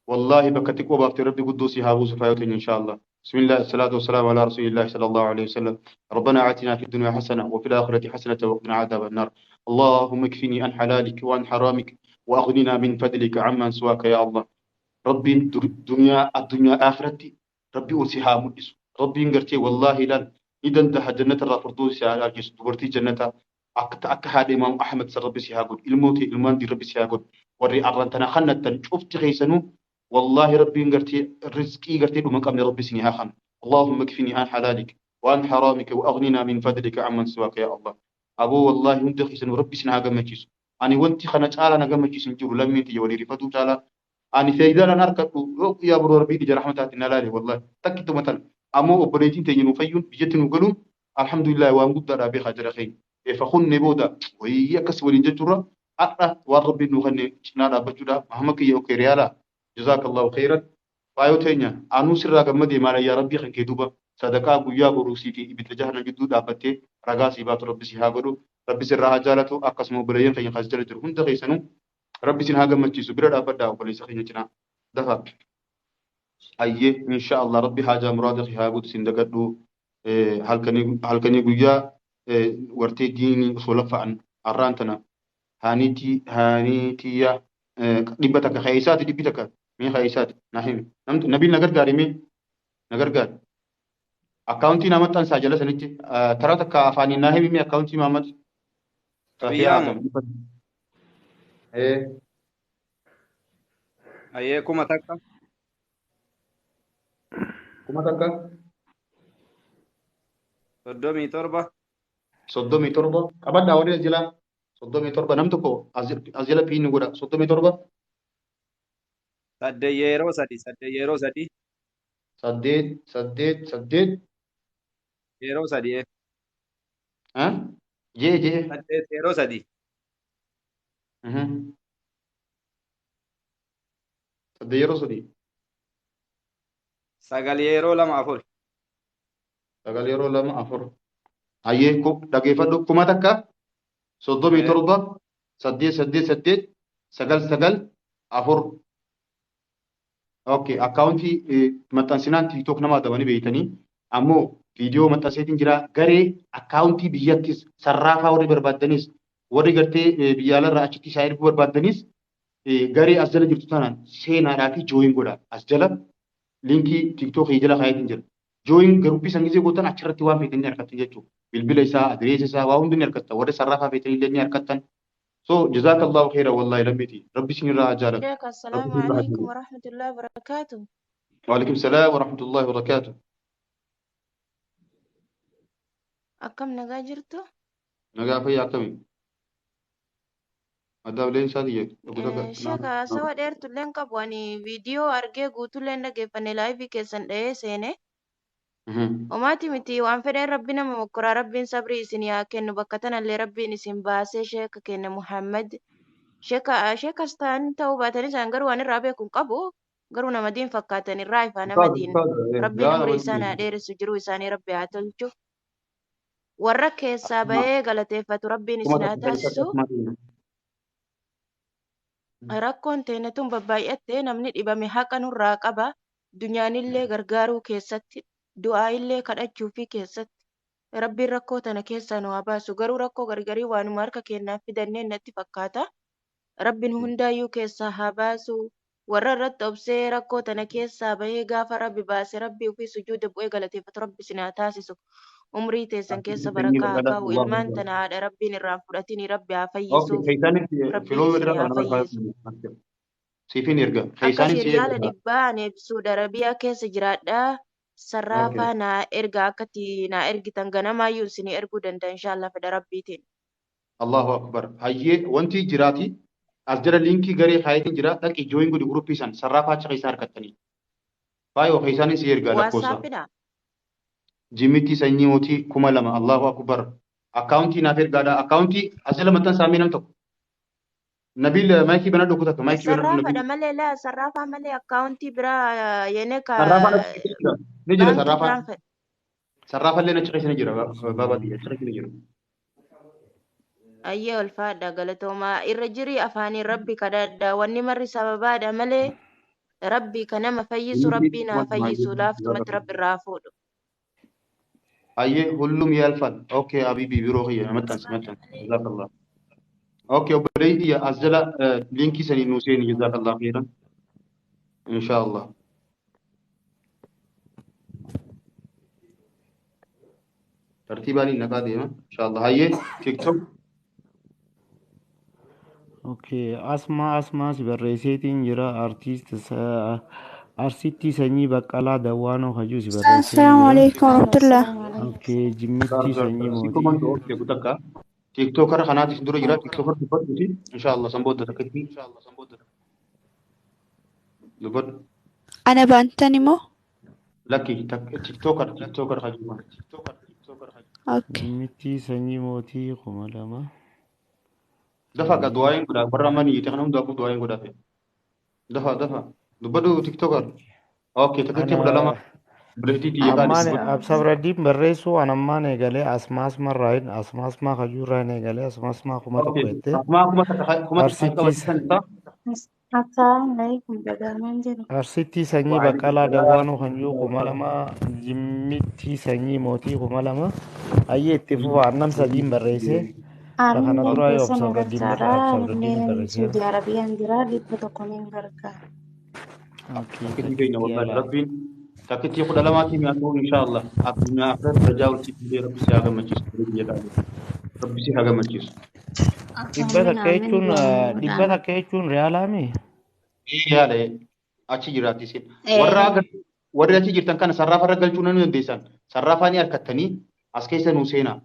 والله بكتك وبافتي ربي قدوسي هابوس فايوتين إن شاء الله بسم الله الصلاة والسلام على رسول الله صلى الله عليه وسلم ربنا آتنا في الدنيا حسنة وفي الآخرة حسنة وقنا عذاب النار اللهم اكفني عن حلالك وعن حرامك وأغننا من فضلك عمن سواك يا الله ربي الدنيا الدنيا آخرتي ربي أوسيها مدس ربي انقرتي والله لن إذا انتهى جنة الفردوس يا الجس دبرتي جنة أكت أكحد إمام أحمد سر ربي سيها قل الموت الماندي ربي سيها قل وري أرنتنا خنة شفت غيسنو والله ربي انقرتي رزقي قرتي ومن قبل ربي سنها خن اللهم اكفني عن حلالك وعن حرامك وأغننا من فضلك عمن سواك يا الله أبو والله هند خيسن ربي سنها قمتشيس أنا وانت خنا تعالى أنا قمتشيس نجور لم ينتي ولي رفتو تعالى أنا فايدة أنا أركب يا برو ربي دي رحمة الله لا والله تكتو مثلا أمو أوبريتين تيجي فيون بيجتن وقالوا الحمد لله وأم قدر أبي خجر خير فخن نبودا وهي كسب الجترة أرى والرب إنه خني نارا بجودا مهما كي أوكي ريالا جزاك الله خيرا فايوتينيا أنو سر رقم مالا يا ربي خن كيدوبا صدقاء قويا بروسي في بتجاهنا جدود أبتي رقاسي بات ربي سيهاغرو ربي سر رهجالته أقسمو بلين خين خجل جرهن دغيسنو ربي سنها قمتشيسو برد أبدا وبليس خين جنا دفع أيه إن شاء الله ربي حاجة مراد خيهاغو سندقدو هل كان قويا ورتي ديني وصولفا عن أرانتنا هانيتي هانيتي دبتك خيسات دبتك مين خيسات نحيم نبيل نجر قاري مين نجر قاري أكاونتي نامت أنسى جلس نجي ترى تك أفاني ناهي مي أكاونتي محمد رفيع Biyyaamo آدم إيه ayyee 1000 كم تك 37 37 قبل أوري جلا 37 نمتكو أزلا بين نقولا 37 8 yeroo 3 8 yeroo 3 8 8 8 yeroo 3 ها جي جي 8 yeroo 3 8 yeroo 3 9 yeroo 2 4 9 yeroo 2 4 hayyee dhageeffadhu 1000 37 8 8 8 9 9 4 Okay, akkaawuntii maxxansinaan TikTok nama adabanii beeytanii ammoo viidiyoo maxxanseetiin jira garee akkaawuntii biyyattis sarraafaa warri barbaaddanis warri gartee biyya alarraa achitti isaa erguu barbaaddanis garee as jala jirtu tanaan seenaadhaa fi jooyin godha as jala linkii TikTok jala kaayetiin jira. Jooyin garuppii san gisee gootan achirratti waan feetan ni argattan jechuudha. Bilbila isaa, adireesa isaa waa hundi ni argattan. Warri sarraafaa feetan illee ni argattan. So jazaakallahu khayran wallahi lammiiti. Rabbi isinirraa haa jaalatu. شيخ Rabbi السلام isinirraa haa عليكم jaalatu. ورحمة الله وبركاته. وعليكم السلام ورحمة الله وبركاته. أكم نجا جرتو؟ Nagaa fayyaa akkamii? Maddaaf leensaa tiyya dhuguta Sheeka haasawa dheertullee hin qabu. Ani viidiyoo argee guutuullee hin dhaggeeffanne laayivii keessan dha'ee seene. Homaati miti waan fedheen rabbi nama mokkoraa rabbiin sabrii isin haa kennu bakka tanallee rabbiin isin baasee sheeka kenna Muhammad. Sheeka sheekas ta'an ta'uu baatanis an garuu waan irraa beeku hin qabu. Garuu nama diin fakkaatan irraa ifaa nama Ustaaz diin. ustaaz Rabbiin gaa umrii nama isaan diin. haa dheeressu jiruu isaanii rabbi haa tolchu. Warra keessaa bahee galateeffatu rabbiin Kuma isin haa takka keessatti taasisu. asmaa diina. Rakkoon teenya tun babbaay'attee namni dhibame haqa nurraa qaba. Dunyaanillee gargaaruu keessatti, du'aa'illee kadhachuufii keessatti. Rabbiin rakkoo tana keessaa nu haa baasu. Garuu rakkoo gargarii waanuma harka keenyaan fidanneen natti fakkaata. Rabbiin hundaayyuu keessaa haa baasu. Warra irratti obsee rakkoo tana keessaa bahee gaafa Rabbi baase Rabbi ofii sujuuda bu'ee galateeffatu Rabbi isin haa taasisu. Umrii teessan keessa Sanyii barakaa haa baqqalaa kaa'u. Allahu Ilmaan Akbar. tana haadha Rabbiin irraa hin fudhatini Rabbi haa Okay, fayyisuuf. keessaanitti Rabbiin filoo isin irraa haa kana fayyisu. barbaadu. Siifin erga. Akka Keessaanin si riyaala erga. dhibbaa ani Saudi Arabiyaa keessa jiraadha. Okay. Sarraafaa naa erga akkatti naa ergitan ganamaayyuu isinii erguu danda'a inshaallah fedha Rabbiitiin. Allahu Akbar. Hayyee wanti jiraati. As jala liinkii garee kaayetiin jira. Dhaqi jooyin godhi guruppii san sarraafaa achi keessaa argattanii. Faayoo keessaanin si ergaa lakkoofsa. Waasaapidha. Jimitti sanyii mootii 2000. Allahu Akbar. Akkaawuntii naaf ergaadha. Akkaawuntii as jala maxxansaa mee nam tokko. Nabiil maayikii banadhu kutaa maayikii banadhu Sarraafaadha Nabiil. malee laa sarraafaa malee akkaawuntii biraa yene ka Sarraafaan achi keessa jira. Ni jira baankii sarraafaan. biraan fedha. Sarraafallee achi keessa ni jira. Baabaa achi keessa ni jira. Ayyee ulfaadha galatoomaa irra jirii afaaniin rabbi kadhadha wanni marri sababaadha malee rabbi ka nama fayyisu Jimitti rabbiin haa 2000 fayyisu hayyee. laaftumatti rabbi irraa haa fuudhu. Hayyee hullum yaalfal. Okay habibi biroo kiyya maxxansi maxxansi. Jazakallah. Okay obboleeyyi kiyya as jala liinkii sanii nuu seeni jazakallah khairan. Inshaallah. Tartiibaan hin naqaa deema. Inshaallah. Hayyee TikTok Okay, asmaa asmaa si barreesseetiin jira artiist arsitti sanyii baqqalaa dawwaanoo hajuu si barreesseen Assalamu jira. alaikum warahmatullah. Okay, jimmitti sanyii Si mootii. komantu okay kutakka. TikTokara kanaatis dura jira. TikTokara dubbadhuuti. Inshaallah san booda takkatti. Dubbadhu. Ana baantan immoo? Lakki TikTokara TikTokara hajuu kana. Okay. Jimmitti sanyii mootii 2000. Dafa ga du'aayin godhaa warra amma niyyate kana hundaafuu du'aayin godhaa fe. Dafa dafa dubbadhu TikTokar. Okay takkatti 12 Ana obboleettii tiyya qaali ammaan dubbadhu. absabraddiin barreessuu an ammaan eegalee asmaasma irraayin asmaasmaa hajuu irraayin eegalee asmaasmaa 1000 Okay jettee akkuma 1000 1000 arsittis qabachiisan isaa. Assalamu alaikum dhaga'amaan jiru. Arsitti sanyii Waalaikum baqqalaa salaam. dawwaanoo kan jiru 2000 jimmitti sanyii mootii 2000 hayyee itti fufa annam sadiin barreesse ka Ani kana duraa yoo keessa na absabraddiin gargaara. absabraddiin Anillee barreesse. Saudi Arabiyaan jira. 100 niin gargaara. Okay, Takkitii keenya takkitti wallahi alaa. rabbiin takkitii 12tiin haa inshaallah addunyaa akhiratti rajaa walitti fidee rabbi si haa gammachiisu biyya qaali rabbi si haa gammachiisu. Dhibba Amiin takka amiin jechuun du'aan nu dhibba godhaan. takka jechuun riyaalaami. Yaala achi jiraatti isin warra Ee warri achi jirtan kana sarraafa irra galchuu nan dandeessan sarraafaa ni harkattanii as keessa nuu seenaa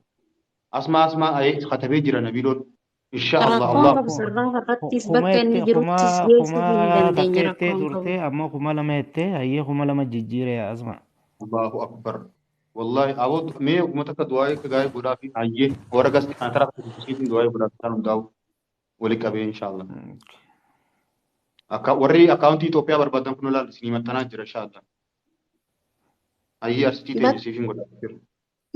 asmaa asmaa katabee jira nabiiloon inshaallah rakkoon Allah qabu sarraafa irrattis Kuma bakka inni jettee kuma jiruttis geessuu kuma hin takka dandeenye jettee rakkoon qabu. turte ammoo 2000 jettee hayyee 2000 jijjiire asma. Allahu akbar wallahi aboo mee kuma takka du'aa akka gaarii godhaa fi hayyee warra gasti kana taraa kutusiitiin du'aa godhaa fi isaan hundaa'u wali qabee inshaallah. Akka warri akkaawuntii Itoophiyaa barbaadan kun olaal isinii maxxanaa jira inshaallah. Hayyee arsitii teenya siifin godhaa jira.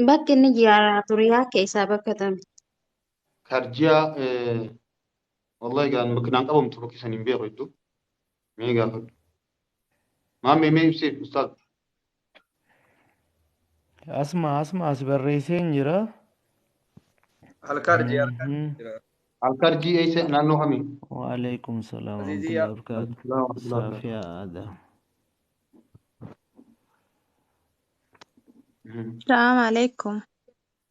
Bakki inni jiraatu Turiyaa keessaa bakka tami. Karjiyaa wallahi gaan bakki naan qabamtu bakki saniin beeku hedduu mee gaafadhu. Maammee mee ibsiif ustaaz. Asma asma as barreesseen jira. Alkarji alkarji jira. Alkarjii eessa naannoo kamii? Waalaikum salaam Aziziyaa. warahmatullahi wabarakatuh. Salaam warahmatullahi wabarakatuh. Saafiyaa Adam. Assalamu alaikum.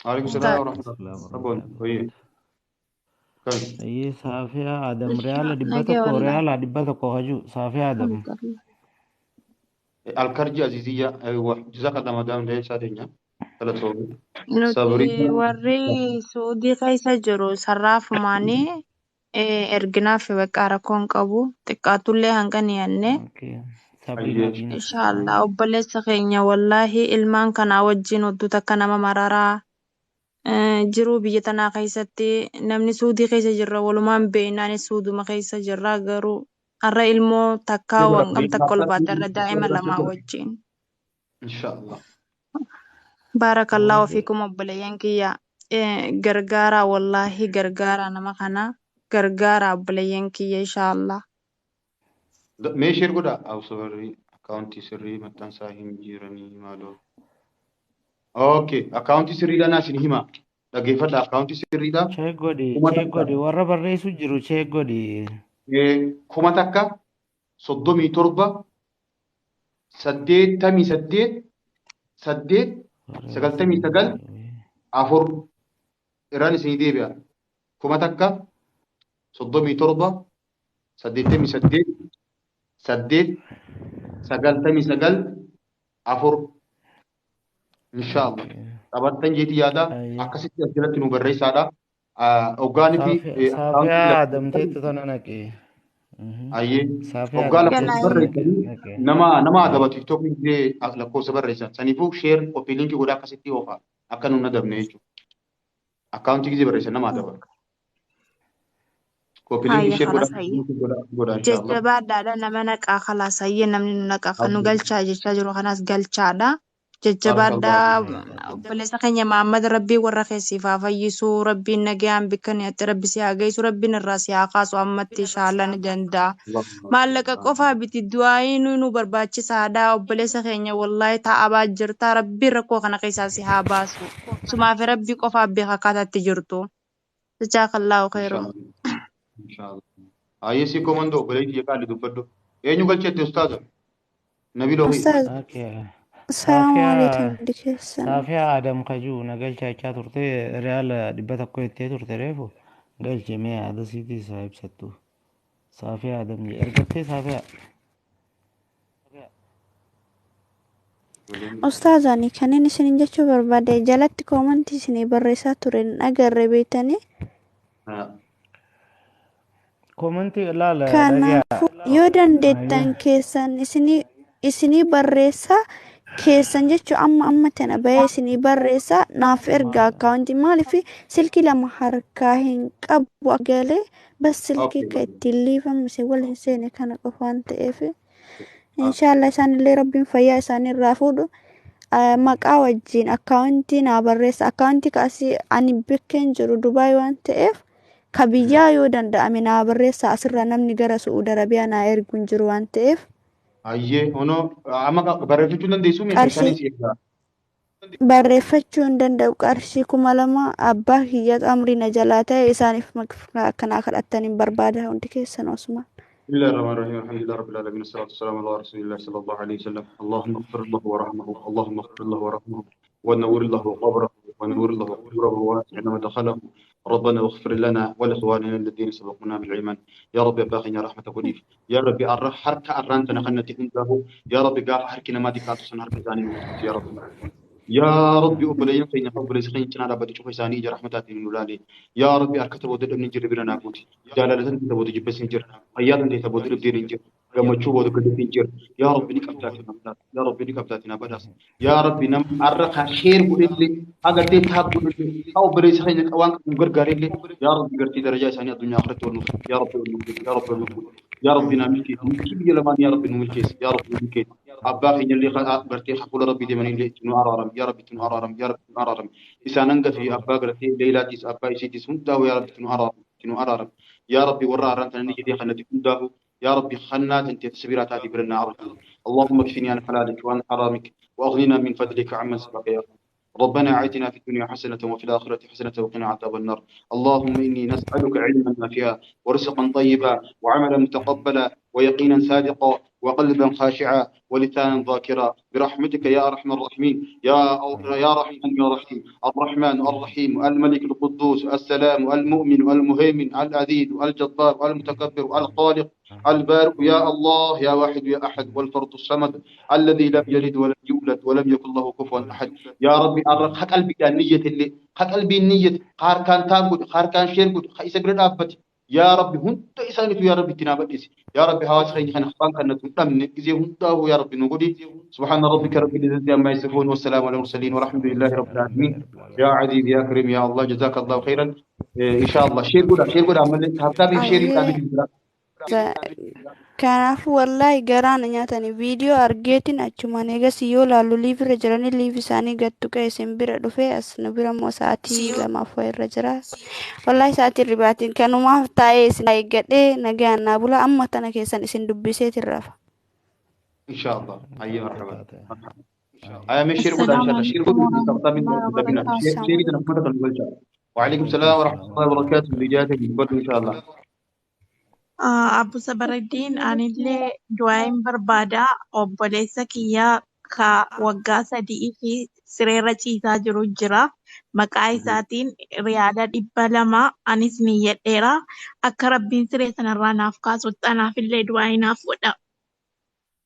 Waalaikum Ustaz. salaam warahmatullahi Salaam Sabboon warahmatullahi hoyyee. wabarakatuh. Kan. Hayyee Saafiyaa Adam riyaala dhibba Nagee tokko wallahi. riyaala 100 hajuu Saafiyaa Adam. Alhamdulillah. Alkarji Aziziyyaa aywa jazakallah madaam leensaa teenya. Galatoomi. Nuti Sabrii. warri Suudii keessa jiru sarraafumaanii Erginaaf bakka rakkoon qabu xiqqaatullee hanga ni yaadne. Okay. Sabriinaa Ayyee. biin. Inshaallah obboleessa keenya wallaahi ilmaan kanaa wajjin hedduu takka nama mararaa jiruu biyya tanaa keessatti namni suudii keessa jirra walumaan beeknaanis suuduma keessa jirra garuu har'a ilmoo takkaa hangam takka ol baate har'a daa'ima lamaa wajjin. Inshaallah. Baarakallaahu Wallaahi. fiikum obboleeyyan kiyya. Gargaaraa wallaahi gargaaraa nama kana gargaaraa obboleeyyan kiyya inshaallah. Mee share godhaa. Awusabarrii akkaawuntii sirrii maxxansaa hin jiranii maaloo. Okay, akkaawuntii sirriidha naa isin hima. Dhaggeeffadha akkaawuntii sirriidha. Check godhi, Kuma check takka. godhi. Warra barreessu jiru check godhi. 1000 37 88 8 Warra 99 4 irraan isinii deebi'a. 1000 37 88 8 99 4 inshaallah. Okay. Qabattan jeetii yaada Ayyee. akkasitti as jalatti nu barreessaadha. Hoggaanii fi Saafiyaa akkaawuntii adamteetti tana naqi. ayyee Saafiyaa hoggaa lakkoofsa adamteetti tana barreessanii naqi. nama adaba tiiktookii illee lakkoofsa barreessan. Saniifuu sheer koppii liinkii godhaa akkasitti oofa akka nu hin adabne jechuudha. Akkaawuntii gisee barreessan nama adaba. Koppii liinkii Hayya sheer khalas godhaa hayya. liinkii godhaa godhaa inshaallah. Jajjabaadhaadha nama naqaa khalaas hayyee namni nu naqaa kan nu galchaa jechaa jiru kanaas galchaadha. Jajjabaadhaa Barakallahu. obboleessa keenya Mahammad Rabbii warra keessiif haa fayyisuu rabbiin nagayaan bikka ni hatti rabbi si haa geessu rabbiin irraa si haa kaasu ammatti inshaallah ni danda'a. Maallaqa qofaa biti du'aayi nu barbaachisaadha obboleessa keenya wallaahi taa'abaa jirta rabbiin rakkoo kana keessaa si haa baasu. Sumaaf rabbii qofaaf beeka akkaataatti jirtu. Jazaakallaahu khairan. Inshaallah. Inshaallah. Ayyee si komandoo obboleettii qaali dubbadhu. Eenyu galcheette ustaaza? Nabil Ohi. Ustaaz, Okay. Salaamu alaikum Saafiyaa hundi keessan. Saafiyaa Adam kajuu na galchaachaa turte reyaala 100 jettee turte reefu galche mee yaada siitii isaa ibsattu. Saafiyaa Adam jedhe ergattee Saafiyaa. Ustaaz, ani kanneen isinin jechuu barbaade jalatti koomantii isinii barreessaa ture hin agarre beektanii. Koomantii ilaala dhagaya. Kanaafuu yoo dandeettan Ayyee. keessan isinii barreessaa keessan jechuu amma amma tana bahee isinii barreessaa naaf erga akkaawuntii maaliif silkii lama harkaa hin qabu galee bas silkii Okay. ka ittiin liifamu isin waliin seene kana qofa waan ta'eef. Inshaallah isaanillee rabbiin fayyaa isaanii irraa fuudhu. Maqaa wajjin akkaawuntii naa barreessa. Akkaawuntii kaasii ani bakkeen jiru Dubaay waan ta'eef ka biyyaa yoo danda'ame naa barreessa. Asirraa namni gara Su'uud Arabiyaa naa ergu hin jiru waan ta'eef Ayyee onoo amma barreeffachuu dandeessuu mee keessaan qarshii isii ergaa. barreeffachuu hin danda'u. Qarshii 2000 abbaa kiyyaatu amrii na jalaa ta'e isaaniif akkanaa kadhattaniin barbaada hundi keessan osuma. بسم الله الرحمن الرحيم الحمد لله رب العالمين الصلاة والسلام على رسول الله صلى الله عليه وسلم اللهم اغفر له ورحمه اللهم اغفر له ورحمه ونور له قبره ونور له قبره وواسع مدخله ربنا اغفر لنا ولإخواننا الذين سبقونا بالإيمان يا رب باقينا رحمتك وليف يا رب أر حركة أرانتنا خنتي عنده يا رب قاف حركنا ما ديكاتو سن حركة ثانية يا رب يا ربي أبلي خينا أبلي خينا تنا ربي تشوف إنساني جرح رحمتك من ولادي يا ربي أركت بود ابن جري بنا ناقوتي جلالة تبود جبس نجر أيات أنت تبود ابدين نجر لما تشوف بود كل نجر يا ربي نك أبتاتنا يا ربي نك أبتاتنا بدرس يا ربي نم أرخ خير قول لي أقدر تهاب قول لي أو بريس خينا أوان مقرقر لي يا ربي قرتي درجة ثانية الدنيا آخرت والنص يا ربي والنص يا ربي والنص يا ربي نملكي ملكي بيا يا ربي نملكي يا ربي نملكي أبا خينا اللي قرتي حقول ربي دمني اللي تنو أرارم يا ربي تنو أرارم يا ربي تنو أرارم إسانن في أبا قرتي ليلاتيس أبا إسيتيس هندا يا ربي تنو أرارم تنو أرارم يا ربي ورا أرانتنا نيجي دي خلنا هندا يا ربي خلنا أنت تسبيرات هذه برنا عرفي اللهم اكفني عن حلالك وعن حرامك وأغننا من فضلك عمن سبق يا رب ربنا آتنا في الدنيا حسنة وفي الآخرة حسنة وقنا عذاب النار اللهم إني نسألك علما نافعا ورزقا طيبا وعملا متقبلا ويقينا صادقا وقلبا خاشعا ولسانا ذاكرا برحمتك يا أرحم الراحمين يا رحمن يا رحيم الرحمن الرحيم الملك القدوس السلام المؤمن المهيمن العزيز الجبار المتكبر الخالق البارئ يا الله يا واحد يا أحد والفرد الصمد الذي لم يلد ولم يولد ولم يكن له كفوا أحد يا ربي أرق قلبي النية اللي قلبي النية خار كان تاقود خار كان شير قد خيس برد أبت Yaa Rabbi hunda isaaniitu yaa Rabbi itti naa badhiisi. Yaa Rabbi hawaasa keenya kana afaan kan nuti hin dhabne gizee hundaa'u yaa Rabbi nu godhi. Subhaana rabbika rabbil izzati amma yasifuun wassalaamu ala mursaliin walhamdulillahi rabbil aalamiin. Yaa Aziz yaa Karim yaa Allah jazakallahu khairan. Insha Allah share godha share godha ammallee tap share Ayyee dhaabee jira. Kanaafuu wallaahi garaa na nyaatanii viidiyoo argeetiin achumaan eegas yoo laallu live irra jiranii live isaanii gad tuqee isin bira dhufee as nu bira immoo sa'aatii 2f wayi irra jira. Wallaahi sa'aatii ribaatiin kanumaaf taa'ee isin eeggadhee nagaan naa bula amma tana keessan isin dubbiseetiin rafa. Insha Allah. Hayyee marhaba. Aya mee share godha السلام insha Allah. Share عليكم godhu ورحمة tap tap الله dabina. وبركاته. Share kana ummata kan galcha. وعليكم السلام ورحمة الله وبركاته. بجاتك إن شاء الله. Abbu Sabaraddiin anillee du'aayin barbaada obboleessa kiyya ka waggaa 3 fi sireerra ciisaa jiru jira. Maqaa isaatiin riyaada 200 anis niyyadheera. Akka Rabbiin siree sanarraa naaf kaasutti anaafillee du'aayi naaf godha.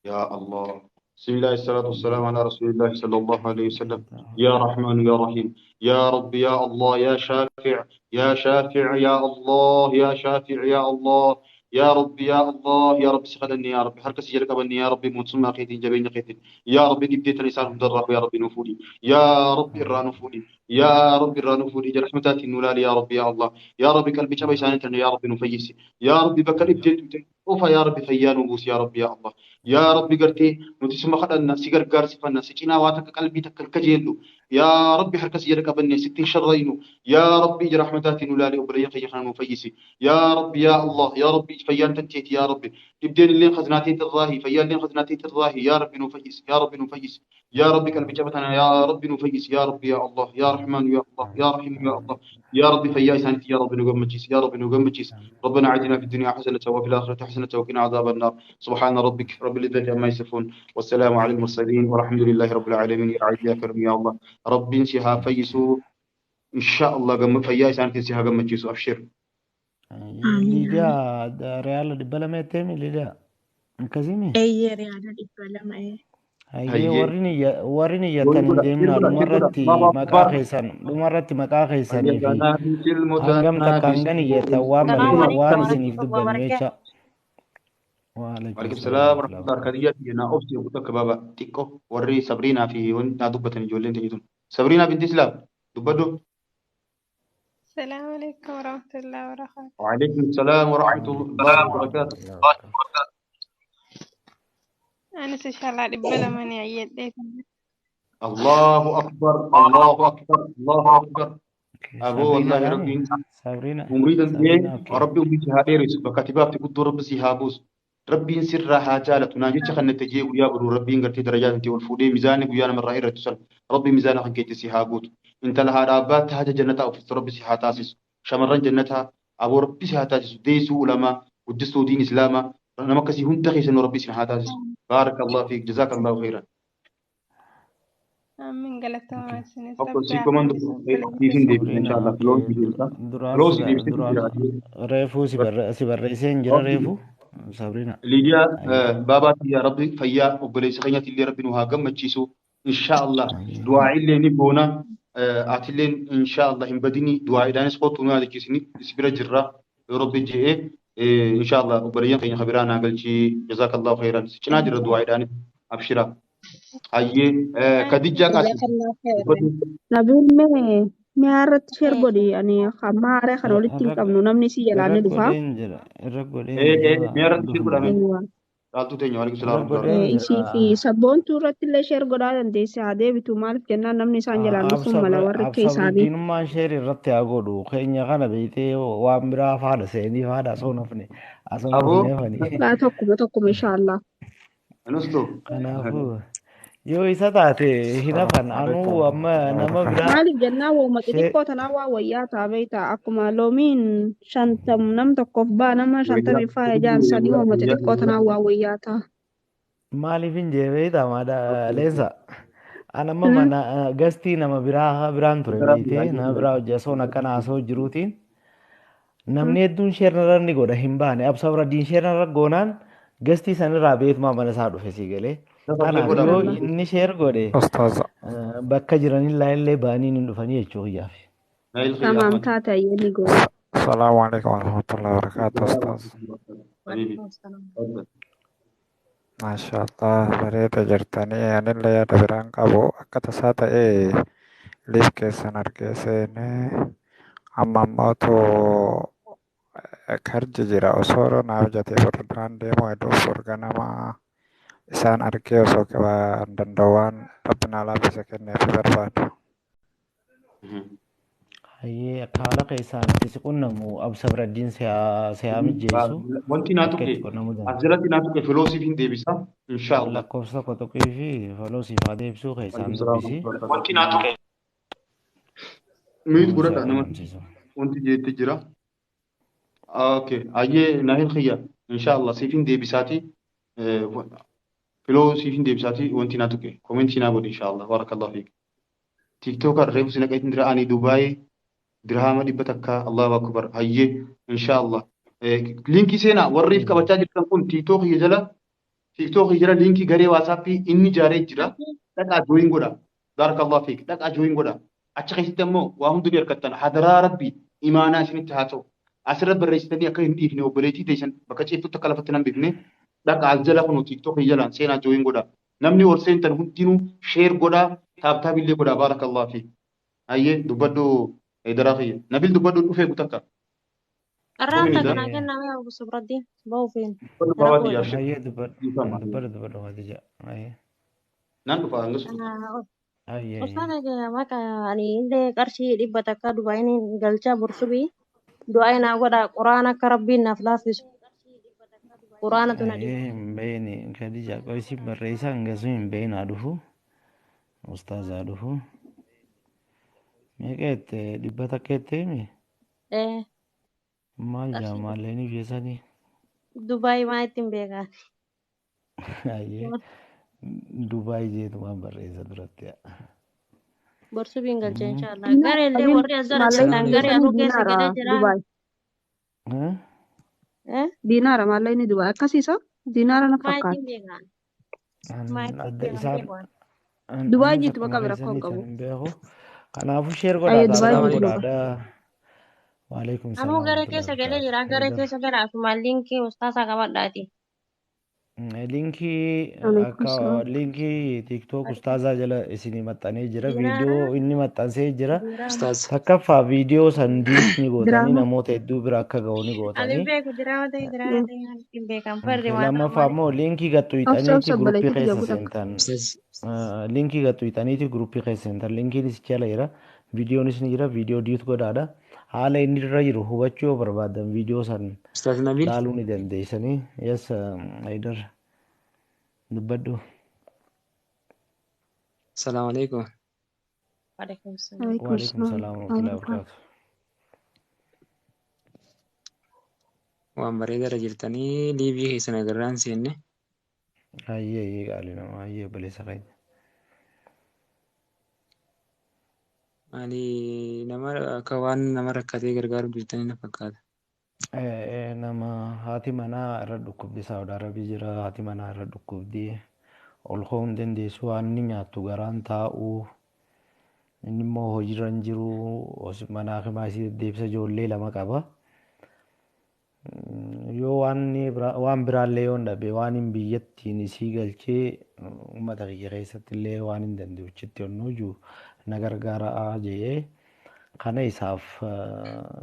يا الله بسم الله الصلاة والسلام على رسول الله صلى الله عليه وسلم. يا رحمن يا رحيم يا رب يا الله يا شافع يا شافع يا الله يا شافع يا الله يا رب يا الله يا رب سخلني يا رب حركة سجلك أبني يا رب موتسما خيتين جبين خيتين يا رب دبديت لسانهم درب يا رب نفولي يا رب الرانفولي يا رب الرانفولي رحمتاتي النولالي يا رب يا الله يا رب قلبي شبي سانتنا يا رب نفيسي يا رب بكر ابديت أوفا يا رب فيان وبوس يا رب يا الله يا رب قرتي nuti suma kadhanna si gargaarsifanna si cinaa waa takka qalbii takka kajeellu yaa rabbi harka si jala qabanne sitti hin sharraynu yaa rabbi ija rahmataatiin nu ilaali obboleeyyan keenya kana nu fayyisi yaa rabbi yaa allah yaa rabbi fayyaan tanteeti yaa rabbi dhibdeen illeen khaznaateet irraahi fayyaan illeen khaznaateet irraahi yaa rabbi nu fayyisi yaa rabbi nu fayyisi yaa rabbi qalbii cabatana yaa rabbi nu fayyisi yaa rabbi yaa allah yaa rahmaan yaa allah yaa rahiim yaa allah yaa rabbi fayyaa isaaniitti yaa rabbi nu gammachiisi yaa rabbi nu gammachiisi. ربنا آتنا في الدنيا حسنة وفي الآخرة حسنة وقنا عذاب النار. سبحان ربك رب العزة عما يصفون والسلام على المرسلين والحمد لله رب العالمين. يا عزيز يا كريم يا الله ربي انسها فيسو إن شاء الله قم فيا سانت انسها قم تجيسو أبشر. Amiin amiin. Liidiyaa reyaala 200 jetteemi Liidiyaa akkasimi? Eeyyee riyaada 200 ee. Hayyee هيا warri niyyattan hin قول deemnaa dhumarratti الله maqaa أكبر keessan dhumarratti maqaa keessanii fi هيا hangam takka hanga niyyattan waan السلام barreessa عليكم waan ورحمة isiniif الله dubbannu وبركاته. jecha. وعليكم وعليكم السلام السلام ورحمة ورحمة الله الله وبركاته. وبركاته. أنا أوبسي أقول لك بابا تيكو وري سابرينا في وين دبتني جولين تجدون سابرينا بنت إسلام دبدو. السلام عليكم ورحمة الله وبركاته. وعليكم السلام ورحمة الله وبركاته. أنا إن شاء الله 200 niyyadhe. الله أكبر الله أكبر الله أكبر. أبو Sabrina والله laami ربي Sabrina umrii dandee Sabrina okay. rabbi umrii si haa dheeressu bakka ati baafte guddoo rabbi si haa buusu rabbiin sirraa haa jaalatu naan jecha kan natti jee guyyaa godhu rabbiin gartee darajaa tanti ol fuudhee mizaanni guyyaa namarraa irratti san rabbi mizaana kan keetti si haa guutu intala haadha abbaatti haja jannataa uffistu rabbi si haa taasisu shamarran jannataa aboo rabbi si haa taasisu deessuu ulamaa guddistuu diin islaamaa nama akkasii hunda keessanuu rabbi si haa taasisu. بارك الله فيك جزاك الله خيرا. آمين galatoomaa Okay. isinis Tokko rabbi si haa komando fayyisu obboleessa siifin deebisa Sabrina inshallah loon okay. si deebisa Duraan loon si si deebisa duraan jira. reefuu si barreessee hin jira reefuu Sabrina. Liidiyaa Hayyee baabaatti yaa rabbi fayyaa obboleessa keenyatti illee rabbi nu haa gammachiisu inshallah. Hayyee. Du'aa illee ni goona atilleen inshallah hin badini du'aaidhaanis kootu nu yaadachiisini si bira jirra yoo rabbi je'ee inshallah obboleeyyan keenya kabiraa naa galchii jazakallahu khairan si cinaa jirra du'aaidhaanis abshira. Hayyee Kadijjaa Qaasim جزاك الله خير. Nabiin mee mi'a irratti share godhi ani hamma haaree kana walitti hin Irra qabnu namni si jalaa irra ni dhufa. godheen jira irra godheen jira mi'a irratti share dhufan godhame Eewwa. dhaaltuu teenya waalaikum irra salaam warahmatullahi godheen jira. Isii fi sabboontuu irratti illee share godhaa dandeesse haa deebitu maaliif jennaan namni isaan jalaan dhufuun mala warri akka isaanii. Absabriddiinummaan share irratti haa godhu keenya kana beektee waan biraa faadha seenii faadha osoo nafne osoo Aboo nafne hafani. Laa tokkuma tokkuma inshaallah. anustu Kanaafuu yoo isa taate hin السلام hafan anuu عليكم amma ورحمة الله nama وبركاته. biraa Maaliif jennaan waanuma share xixiqqoo tanaa waa wayyaa ta'a beektaa akkuma loomiin 50 nam tokkoof ba'a nama wayyaa 50 faaya jaan sadii waanuma wayyaa xixiqqoo tanaa waa wayyaa ta'a. Maaliif hin jee beektaa maadha leensa. An amma mana gastii nama biraa biraan ture beektee nama biraa hojii akkana haasoo jiruutiin namni hedduun share narra ni godha hin baane absabraddiin share narra goonaan gastii sanirraa beektumaa mana isaa dhufe sii galee. Kanaaf yoo inni share godhe أستاذ bakka jiranillee illee ba'anii ni dhufanii jechuu kiyyaaf. Naayil Khiyya Tamaam Ahmad taate ayyee ni goona. Assalamu alaikum warahmatullahi wabarakatuh Ustaz. Habibi. Waalaikum salam. Tafadhal. Mashallah bareeda jirtanii anillee yaada biraan qabu akka tasaa ta'ee liif keessan argee seenee amma ammootu karji jira osoo naaf jatee furdaan deemu hedduuf ganama isaan argee osoo qabaan danda'u waan rabbi naa laaffise kenneef barbaadu. Hayyee akka haala keessaan itti si qunnamu Absabraddiin si haa mijeessu Wanti naa akka tuqe itti qunnamuu as danda'a. jalatti naa tuqe filoosiif hin deebisa inshaallah. Lakkoofsa tokko tuqii fi follow siif haa deebisuu keessaan Waalaikum salaam dubbisi. warahmatullahi wabarakatuh. Wanti naa tuqe miit Si godhadha haa nama qunnamsiisu. wanti jeetti jira. Okay, ayyee naahil khiyya inshaallah siif hin deebisaati. Filoo siif hin deebisaati wanti naa tuqe komentii naa godhi inshaallah barakallahu fiik. Tiktokar reefu si naqeetin dira ani Dubaay dirhama 100 Allahu akbar hayyee inshaallah. Liinkii seenaa warri if qabachaa jirtan kun tiktok jala tiktok jala liinkii garee waatsaappii inni ijaaree jira. Dhaqaa jooyin godha. Barakallahu fiik dhaqaa jooyin godha. Achi keessatti ammoo waa hundi ni argattan. Hadaraa rabbi imaanaa isinitti haa ta'u. Asirra barreessitanii akka hin dhiifne obboleettii teessan bakka ceeftutti akka lafatti nan beekne dhaqaa as jala kunu tiktok jalaan seenaa jooyin godha. Namni ol seentan hundinuu sheer godhaa taap taap illee godhaa barakallahu fiik. Hayyee dubbadhu daraa kiyya. Nabil dubbadhu dhufee gutakka. Arraan Dhumini takka daa. naa kenname Abu Sabraddiin bahuufin Dubbadhu babaati rakkoo yaabshe. Hayyee dubbadhu Dhiifama. dubbadhu dubbadhu Khadija. Hayyee Nan dhufa hanga suuta. hayyee Ustaaza kee maka ani illee qarshii 100 Dubaayin galchaa bursubii du'aa naa godhaa quraana akka rabbiin naaf laaffisu quraanatu na dhiba. hayyee hin beeyni Khadija qoysi barreessaa hangasuu hin beeynaa dhufu ustaazaa dhufu meeqa jette 100 jette himi Eh, maal qarshii jaamaalleen ibsanii Dubaay maa ittiin beekaa? hayyee Dubaay jeetu waan barreessa duratti. Borsubiin galcha inshaallah. Diinaara Garee illee Nabil warri as jala maallaqni jirtan biyya garee sanii anuu keessa diinaara galee jira. Dubaay. Eh? Diinaara maallaqni Dubaay akkasiisa diinaara na Maa ittiin fakkaata. beekaa? Maa ittiin Adda beekan isaan beeku. Dubaay anis jiitu akkuma bakka bira rakkoo hin keessanii tan qabu. hin beeku. Kanaafuu sheer Ayyee godhaa Dubaay taaptaap jiitu bakka. godhaadha. Waalaikum Anuu salaam garee warahmatullahi keessa galee wabarakatuh. jira. Garee Haydar. keessa gara asumaan liinkii ustaasaa qabadhaati. Liinkii Alaikum akka salaam. liinkii TikTok ustaazaa jala isinii maxxanee jira. Diraama. Viidiyoo inni maxxansee jira. Diraama. Ustaaz. Takkaffaa viidiyoo san diis ni gootanii Diraama. namoota hedduu bira akka ga'u ni Ani gootanii. beeku diraama ta'e diraama ta'e maal ittiin beekan farri waan Lammaffaa maal immoo liinkii Obsa gattuuxaniiti obsa guruppii obboleettii keessa kiyya guutakka. seentan. Ustaaz. Liinkii gattuuxaniiti guruppii keessa seentan. Liinkiin is jala jira. Viidiyoonis ni jira. Viidiyoo diit godhaadha. Haala inni irra jiru hubachuu yoo barbaadan viidiyoo san Ustaaz Nabil. laaluu ni dandeessanii. Yes, Haydar dubbadhu. Assalamu alaikum. Waalaikum salaam. Alaikum Waalaikum salaam. salaam warahmatullahi Wabarakatuh. wabarakatuh. Waan bareedaa irra jirtanii liivii keessan agarraan seenne. Hayyee hayyee qaalii namaa hayyee obboleessa keenya. Maali nama akka waan nama rakkatee gargaaru jirtanii na fakkaata. Nama haati manaa irra dhukkubdi Saawud Arabii jira haati manaa irra dhukkubdi ol ka'uu hin dandeessu waan inni nyaattu garaan taa'u inni immoo hojiirra hin jiru manaa fi maasii deddeebisa ijoollee lama qaba. Yoo waan inni waan biraallee yoo hin dhabe waan hin biyyattiin isii galchee uummata kiyya keessatti illee waan hin danda'uchitti onnuu jiru na gargaaraa jedhee kana isaaf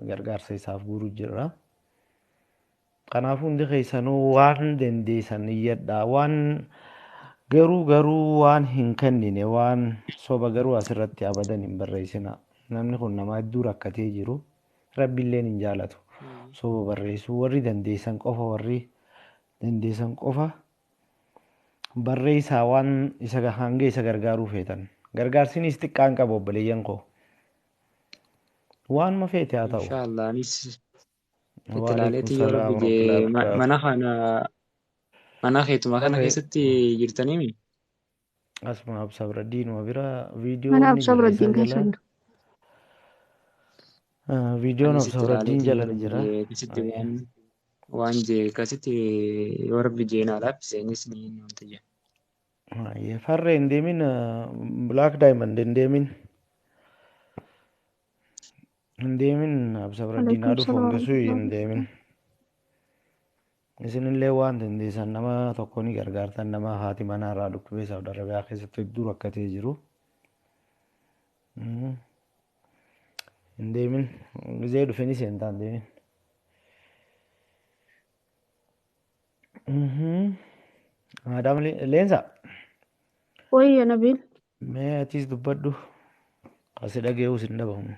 gargaarsa isaaf guuru jira. Kanaafuu hundi keessanuu waan dandeessan iyyadhaa waan garuu garuu waan hin kennine waan soba garuu asirratti abadan hin barreessina. Namni kun nama hedduu rakkatee jiru rabbiilleen hin jaalatu. Soba barreessuu warri dandeessan qofa warri dandeessan qofa barreessaa waan isa hanga isa gargaaruu feetan. Gargaarsinis xiqqaan qaba obboleeyyan koo. Waanuma feete haa ta'u. Inshaallah anis itti Waalaikum ilaaleetii yoo salaam rabbi warahmatullahi jee wabarakatuh. mana kana mana keetuma kana Barree keessatti jirtanii asuma Absabraddiinuma bira Mana viidiyoon ni jira Absabraddiin isa keessa jala. jiru. Viidiyoon anis itti Absabraddiin ilaaleetii yoo jala ni rabbi jira. jee akkasitti Ayyee. waan waan jee akkasitti yoo rabbi jee naa laaffise innis ni wanta jee. Ayyee farree hin deemin Black Diamond hin deemin. Hin deemin Absabraddiin haa Alaikum dhufu salaam hangasuu warahmatullahi hin deemin. Isinillee waan dandeessan nama tokko ni gargaartan nama haati manaa irraa dhukkubee Saawud Arabiyaa keessatti hedduu rakkatee jiru. Hin deemin. Gizee dhufe ni seentaa hin deemin. Maadaam Leensa Wayya Nabil. mee atis dubbadhu asi dhage'uus hin dhabamu.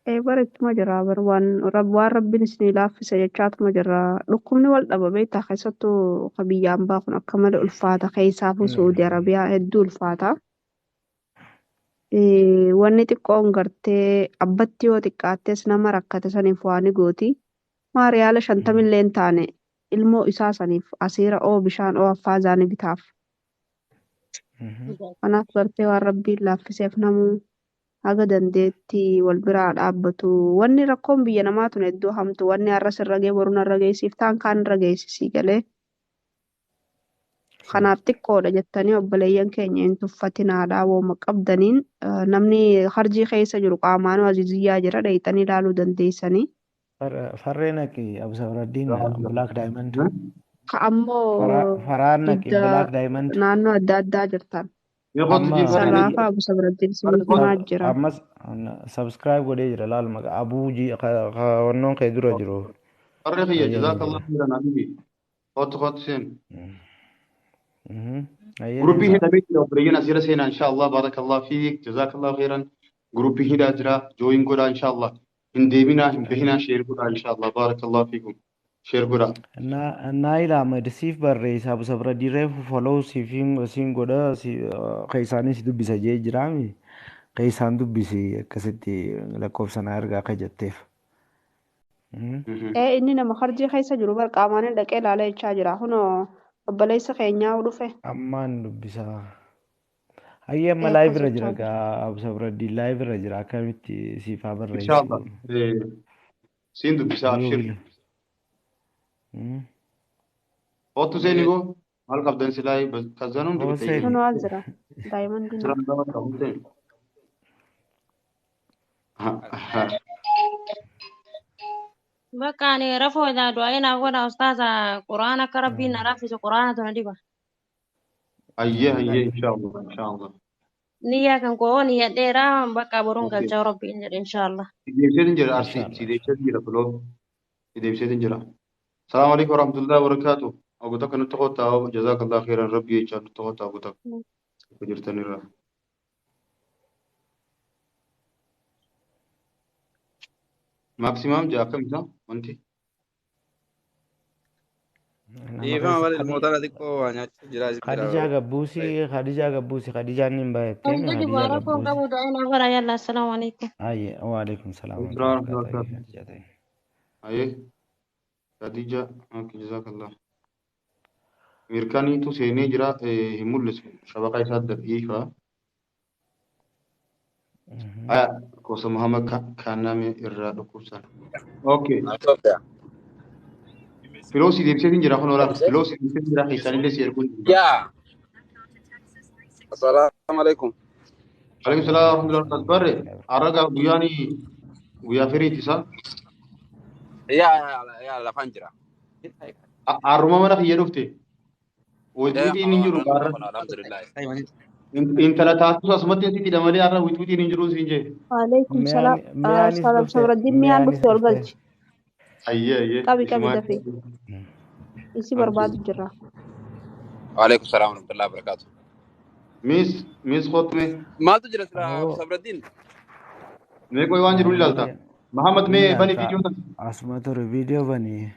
Ee bara ittuma jira bar waan waan rabbiin isinii laaffise jechaatuma jira. Dhukkubni wal dhaba beektaa keessattuu ka biyya ambaa kun akka malee ulfaata keessaafuu Saudi Arabiyaa hedduu ulfaata. Wanni xiqqoon gartee abbatti yoo xiqqaattes nama rakkate saniif waa ni gooti. Maa riyaala 50 illee hin taane ilmoo isaa saniif asiira oo bishaan oo affaazaa ni bitaaf. Kanaaf gartee waan rabbiin laaffiseef namuu haga dandeettii wal biraa dhaabbatu. Wanni rakkoon biyya namaa tun hedduu hamtu. Wanni har'a sirra ga'e boru narra geessiif taan kaan irra geessisii galee. Kanaaf xiqqoodha jettanii obboleeyyan keenya hin tuffatinaadha. Wooma qabdaniin namni harjii keessa jiru qaamaanuu aziziyyaa jira dheeyxanii ilaaluu dandeessanii. Farree naqi Absabraddiin Black Diamond. Ka ammoo Faraan naqi didda Black Diamond. naannoo adda addaa jirtan. Mee kootu Amma jii farree Sarraafa Abu Sabraddiin isiniif himaa jira. Ammas subscribe godhee jira laal maqa abuu ji wannoon kee dura jiru. Farree kiyya Hayyee ni jazaakallah jira. khairan habibi. Kootu kootu seen. Hayyee Gruppii Leensa. hidhamee jira obboleeyyan asirra seenaa inshallah barakallahu fiik jazakallahu khairan. Gruppii hidhaa jira join godhaa inshallah. Hin deeminaa hin bahinaa share godhaa inshallah barakallahu fiikum. Share godhaa. Naayil Ahmed siif barreessa Abu Sabraddiin reefu follow siin godha keessaanis si dubbisa jee jiraami. Keessaan dubbisi akkasitti lakkoofsa naa ergaa akka jetteef. Ee inni nama harjii keessa jiru bar qaamaan dhaqee ilaalee jechaa jira. Kunoo obboleessa keenyaa dhufe. Ammaan dubbisa. Hayyee amma Ee live akkas irra jira jechaa jira. gaa Abu Sabraddiin live irra jira akkamitti siif haa barreessu. Inshallah. Siin dubbisaa Yoo abshir. bil. Kootu seeni goo maal qabdan silaa kazanuun Hoo dibitee seeni. Kunoo as jira. Daayimandiin Siraan dawaa qabu seeni. Bakka ani rafoo edaa du'aa naaf godha ustaaza quraana akka rabbiin na laffisu quraana tuna diba. Hayyee hayyee inshallah inshallah. Niyyaa kan koo niyya dheeraa bakka boruun Okay. galchaa rabbiin jedhe inshallah. Si deebisee jira arsii Inshallah. si deebisee jira filoo si deebisee jira. Salaamu alaikum warahmatullahi wabarakatuh. Ogu tokko nutti qotaa jazakallahu khairan rabbi jechaa nutti qotaa ogu tokko jirtanirra. Maaksimaam jaa akkam isaa wanti. Nama Dhiifama keessa malee ilmoota xiqqoo waa nyaachaa jira isin bira. Khadijaa Gabbuusi Khadijaa Gabbuusi Khadijaan ni baay'attee Kan gadi Khadijaa bu'aa rakkoon Gabbuusi. qabu du'aa naaf godha yalla assalaamu alaikum. Hayyee waalaikum salaam Salaam warahmatullahi warahmatullahi wabarakatuh. wabarakatuh. Khadijaa ta'e. Hayyee Khadija okay jazakallah. Mirkaniitu seenee jira hin mul'isu shabaqa isaa da'iifa. Aya gosa Muhammad Kaaname irraa dhukkubsan. Okay. Itoophiyaa. Filoo si deebisee jira kun oolaa filoo si deebisee jira isaanillee si erguun jira. Yaa. Assalaamu alaikum. Alaikum salaam warahmatullahi wabarakatuh. Barre har'a guyyaan guyyaa firiiti isaa. Yaa yaa lafaan jira. Har'uma mana kiyya dhufte. Ee Witwiitiin hin jiru har'a har'a. kun alhamdulillah. Intala taasisu asumatti sitti malee har'a witwiitiin hin jiru siin jee. Waalaikum salaam. Miyaanis dhufte Sabraddiin miyaan miyaanis dhufte ol dhufte. galchi. Ayyee ayyee Qabi qabi isumaa. dafee. Isi barbaadu jira. Waalaikum salaam warahmatullahi wabarakatuh. Miis miis kootu mee Maaltu jira sira Aboo Sabraddiin? mee qoy waan jiru ni ilaalta. Muhammad ni mee bani ilaalta viidiyoo tan. asuma ture viidiyoo bani.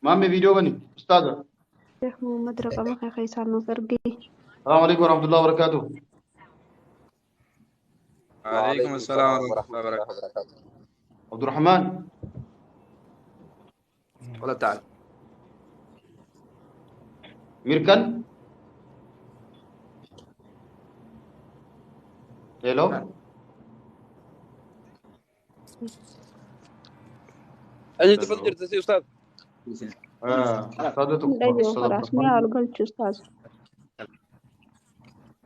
Maamme viidiyoo bani ustaaza. Sheekh Muhammad raqama kee keessaan nuuf ergi. Salaamu alaikum warahmatullahi wabarakatuh. Waalaikum Waalaikum assalaam salaam warahmatullahi warahmatullahi wabarakatuh. wabarakatuh. Abdurrahman. Wala ta'ala. Mirkan. Hello. Eenyu dubbatu jirta si ustaaz? Ustaaza Hin tokko dhaga'u ustaaz kalaas miyaa Abdurrahman. ol galchi ustaaz.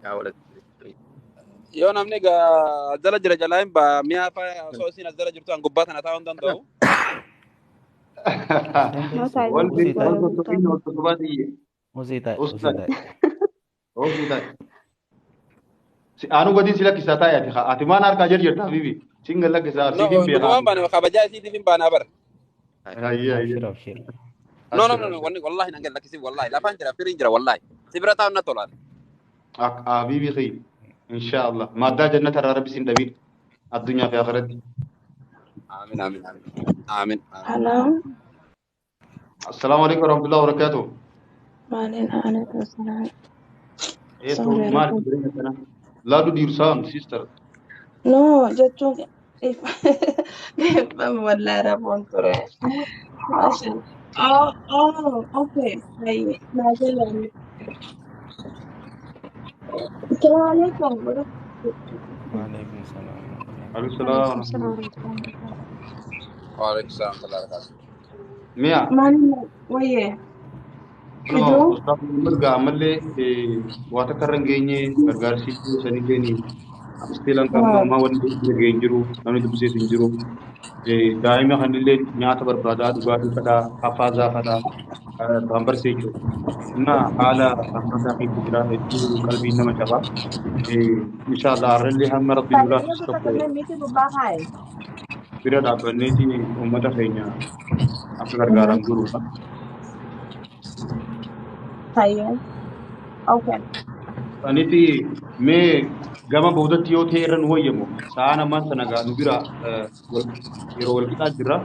Yaa walad. Yoo namni as jala jira jalaa hin baa mi'a faa osoo isin as jala jirtu an gubbaa tana taa'uu hin danda'u. No Usii Wal silent ta'i wal godha sossobiin Mustafa. wal sossobaa xiyye. usii ta'i Us usii ta'i. ta'i. Usii ta'i. Anu gadi si lakkisaa taa'e ati. Ati maan harkaa jirta habibi. Sin gad lakkisaa No, arsiitiin beekaa. dhugumaan baana kabajaa isiitiif hin baanaa bara. Hayyee hayyee. Abshir abshir. No, no, Abshir no, no, abshir. wanni wallahi nan gad lakkisiif wallahi lafaan jira firiin jira wallahi. Si bira taa'uun na tolaan. Habibi khii. Inshaallah. Maaddaa jannata irraa rabbi sin dhabin. Addunyaa fi akhiratti. Aamin, aamin, aamin. Aamin, aamin. Hello, Assalaamu alaikum warahmatullahi wabarakatuh. وعليكم السلام. Eesso Sorry, maal Rafa. jireenya kana? Laadu dhiirsaa sister. No, jechuun dhiibbama wallahi rafuun ture. Maasha. Oh, oh, okay. Hayyee, naa galee. Assalaamu alaikum. Waalaikum salaam warahmatullahi Alaikum salaam Waalaikum salaam warahmatullahi. warahmatullahi wabarakatuh. Waalaikum salaam warahmatullahi wabarakatuh. Mi'a. Maaliin wayyee? Kunoo Fiduu? Ustaaf Muhammad gaa ammallee waa takka irra hin geenye gargaarsi sanillee ni isteelaan kan ammaa wanni bira ga'e hin jiru namni dubbisees hin jiru. Daa'ima kanillee nyaata barbaadaa dhugaatii fadhaa hafaazaa fadhaa baambarsee jechuudha. Inna haala hammaataa keessa jira hedduu qalbiin nama cabaa. Inshaallah har'allee hamma rabbi nu Fayyee laaffisu gosa tokko kanneen miti gubbaa kaaye. bira dhaabbanneeti uummata keenya akka gargaaran godhuudha. Fayyee. Okay. Anitti mee gama boodatti yoo ta'e irra nu wayyamu sa'aan ammaan sana gaa nu bira yeroo wal qixaa jirra.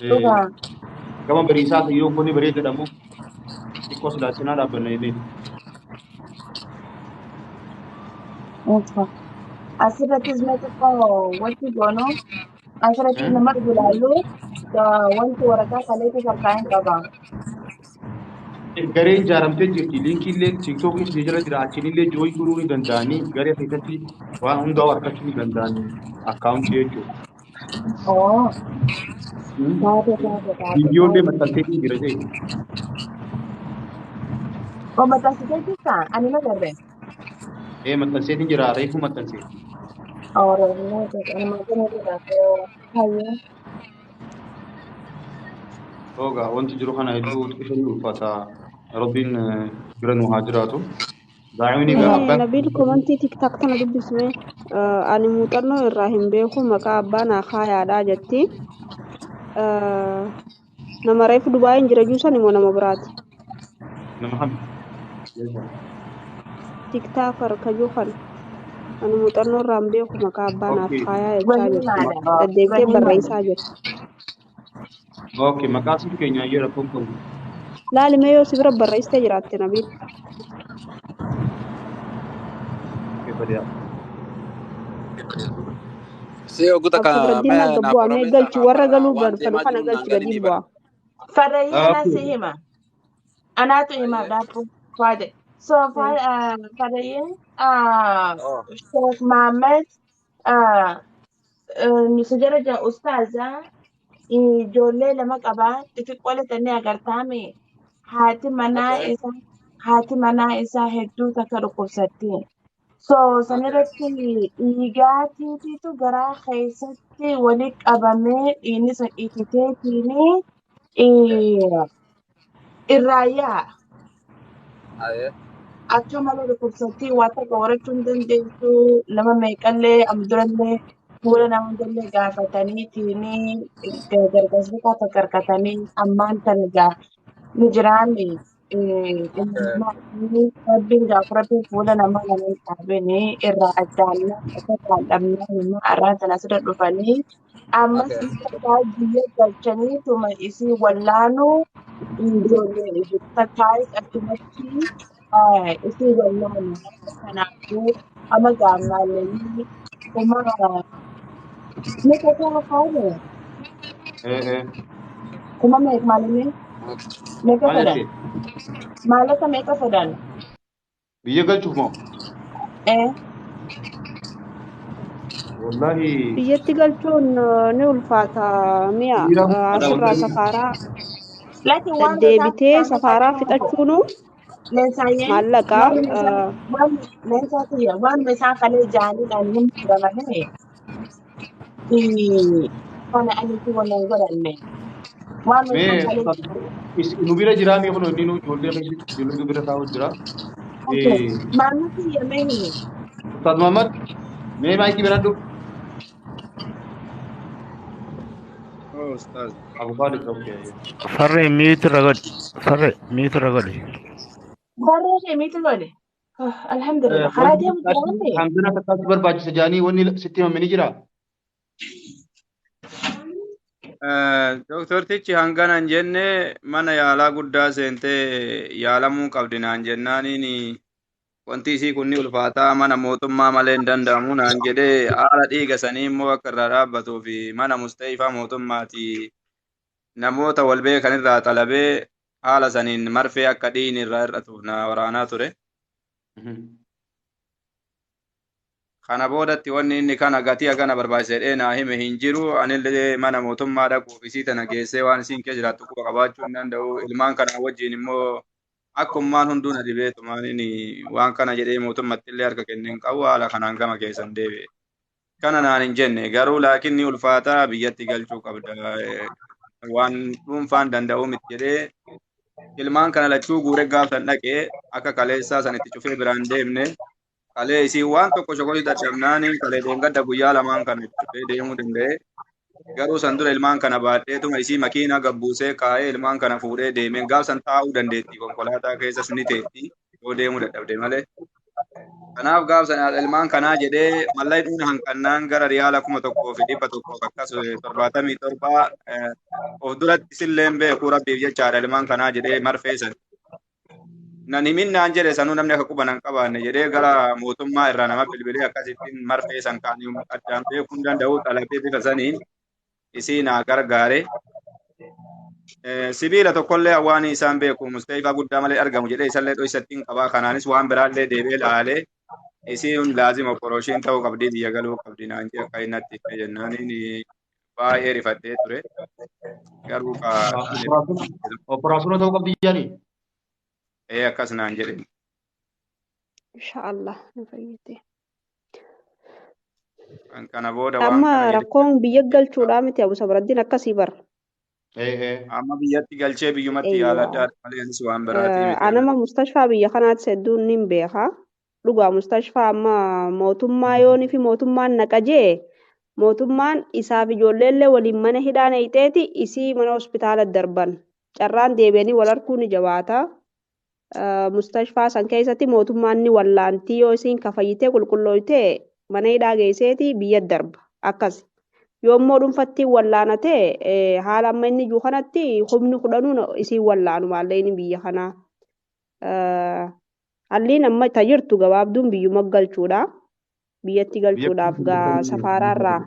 Dhugaa. Gama bariisaa ta'e yoo kuni bareedaadha xiqqoo silaa cinaa dhaabbanna illee. Okay. Asirrattis mee xiqqoo wanti goonu asirrattis nama ilaallu wanti waraqaa kaleessa harkaa hin qaba. Gareen ijaaramtee jirti. Liinkii illee tiiktookii ishee jala jira. Achiin illee jooyin godhuu ni danda'anii garee keessatti waan hundaa argachuu ni danda'anii akkaawuntii jechuudha. Oo, taate taate taate Viidiyoo illee taate. maxxansee ni jira jee. Oo, maxxansitee jirtaa? Ani na garre. Ee maxxansee ni jira. Reefu maxxansee. Oo, reefu ani maxxanee jira. Hayyee. Ogaa wanti jiru kana hedduu xiqqoo ni ulfaata. Rabbiin bira nu haa jiraatu. Daa'imni egaa Mee abbaan Nabiil komantii tiktak tana dubbisme ani muuxannoo irraa hin beeku maqaa abbaa naa kaayaadhaa jetti. Nama reefu Dubaayin jira juusan immoo nama biraati. nama kami? Tiktaakar kajuu kana ani muuxannoo irraa hin beeku maqaa abbaa naaf Okay. kaayaa jechaa jirti. Wahimaadha. Maqaa Deddeebitee Wahimaadha. barreessaa jirti. okay maqaa sun keenya ayyee rakkoon qabu. Laali mee yoo si bira barreessitee jiraatte Nabiil. Okay badiyaa. Si oguta Absa ka biraddiin mee naa naa gabbu'aa mee furameessa galchi naa warra fara galuu waan fedhu deemaa kana jiru naan galchi gadiin galinii bara. bu'aa. Farayyee anaa si Okay. hima. Anaatu himaaf Ayyee. dhaabbu. Faade. So, farayyeen Oh. Sheikh Mohammed nu jala jira ustaaza ijoollee lama qabaa xixiqqoolee tannee agartaame haati manaa Okay. isaa haati manaa isaa hedduu takka dhukkubsatti. So Okay. sanirratti dhiigaatiitu garaa keessatti walitti qabamee dhiigni sun ititeetiin Okay. irraa yaa'a. Ayyee. Akka malee dhukkubsatti waa takka horachuu hin dandeessu nama meeqallee amdurallee fuula nama hundallee gaafataniitiin gargaarsa takka gargatanii ammaan tan gaa ni jiraame Okay. rabbiin gaafa rabbiin fuula nama nama hin dhaabine irraa addaannaa akka dhabnaa nama arraa tana asirra dhufanii ammas Okay. isa biyya galchanii tuma isii wallaanuu ijoollee takkaayis achumatti isii wallaanu kanaafuu amma gaammaallee kuma meeqa ta'aa faaya Eh eh. kuma meeqa maalimee meeqa Maal fedhan jettee? maallaqa meeqa fedhan Biyya galchuuf moo? ee Wallahi Biyyatti galchuun ni ulfaata mi'a dhiira guddaadha asirraa wallahi. safaaraa Laakiin waan isaan deddeebitee isaanii safaaraa qabdu fixachuunu Leensaayee Maallaqa waanuma isaan waan leensaa kiyya waanuma isaan kalee jaaniidhaan hin jira malee kana ani itti waliin godhanne waanuma isaan Mee kalee nu bira jiraa mee kun inni nu ijoollee keessatti ijoollee bira taa'u jira. Okay. Maamni kiyya mee himi? Ustaaz Muhammad mee maayikii biradhu. Oh, Ustaz. Abu Khalid okay. Farree mute irra godhi. Farree mute irra godhi. Barree kee miti godhe. Alhamdulillah. Karaa Wanni deemu jira waan qarshii ta'eef. hangana takkaatti barbaachisa jaanii wanni sitti himame ni jiraa? Doktortichi hangana hin jenne mana yaalaa guddaa seentee yaalamuu qabdi naan jennaaniin wanti isii kun ni ulfaataa mana mootummaa malee hin danda'amu naan jedhee haala dhiiga sanii immoo akka irraa dhaabbatuu fi mana musta'ifaa mootummaati namoota wal beekan irraa xalabee haala saniin marfee akka dhiigni irraa hir'atuuf na waraanaa ture. Kana boodatti wanni inni kana gatii hagana barbaachise jedhee naa hime hin jiru. Anillee mana mootummaa dhaquuf isii tana geessee waan isiin keessa jiraattu quba qabaachuu hin danda'u. Ilmaan kana wajjin immoo akkummaan hunduu na dhibeetumaan waan kana jedhee mootummatti illee harka kennee hin qabu haala kanaan gama keessan deebi'e. Kana naan hin jenne garuu laakiin ni ulfaataa biyyatti galchuu qabda. Waan dhuunfaan danda'u miti jedhee ilmaan kana lachuu guuree gaafsan dhaqee akka kaleessaa san itti cufee biraan deemne. Kalee isii waan tokko shokorii dadhabnaani kalee deengada guyyaa lamaan kana itti cufee deemuu danda'e. Garuu san dura ilmaan kana baadheetuma isii makiinaa gabbuusee kaa'ee ilmaan kana fuudhee deemee gaaf san taa'uu dandeetti konkolaataa keessas ni teetti yoo deemuu dadhabde malee. Kanaaf gaaf sana ilmaan kanaa jedhee mallaqni hanqannaan gara riyaala 1177 of duratti silleen beekuu rabbiif jechaadha ilmaan kanaa jedhee marfee san. Nan himin naan jedhe sanuu namni akka quba nan qabaanne jedhee gara mootummaa irraa nama bilbilee akkasittiin marfee san kaanii addaan beekuu hin danda'u xalabee bifa saniin isii naa gargaare. Sibiila tokkollee waan isaan beeku musta'ifaa guddaa malee argamu jedhee isallee dhoysattiin qabaa kanaanis waan biraallee deebi'ee laalee isiin laazima operation ta'uu qabdii biyya galuu qabdi naan jee akka inni natti hime jennaaniin baay'ee rifadhee ture garuu ka Operaasyoona ta'uu qabdi jaanii? ee akkas naan jedhe. Inshaallah nu fayyite. Kan kana booda waan Amma kana jedhee rakkoon biyya galchuudhaa miti Abu Sabraddiin akkasii bara. amma biyyatti galchee biyyumatti yaala Eeyyoo. adda addaa malee anis waan biraatii miti. Anama mustashfaa biyya kanaatti hedduun nin beeka. Dhugaa mustashfaa amma mootummaa yoonii fi mootummaan naqa jee mootummaan isaaf ijoolleellee waliin mana hidhaa naqxeeti isii mana hospitaala darban. Carraan deebi'anii wal arguu ni jabaata. Mustashfaa san keessatti mootummaan ni wallaantii yoo isiin kafayyitee qulqullooytee mana hidhaa geesseeti biyya darba. Akkas. Yoo immoo dhuunfatti wallaanate haala amma inni jiru kanatti humni kudhanuun isiin wallaanu maallee inni biyya kanaa. Halliin amma ta jirtu gabaabduun biyyuma galchuudha. Biyyatti Biyya galchuudhaaf gaa safaaraarraa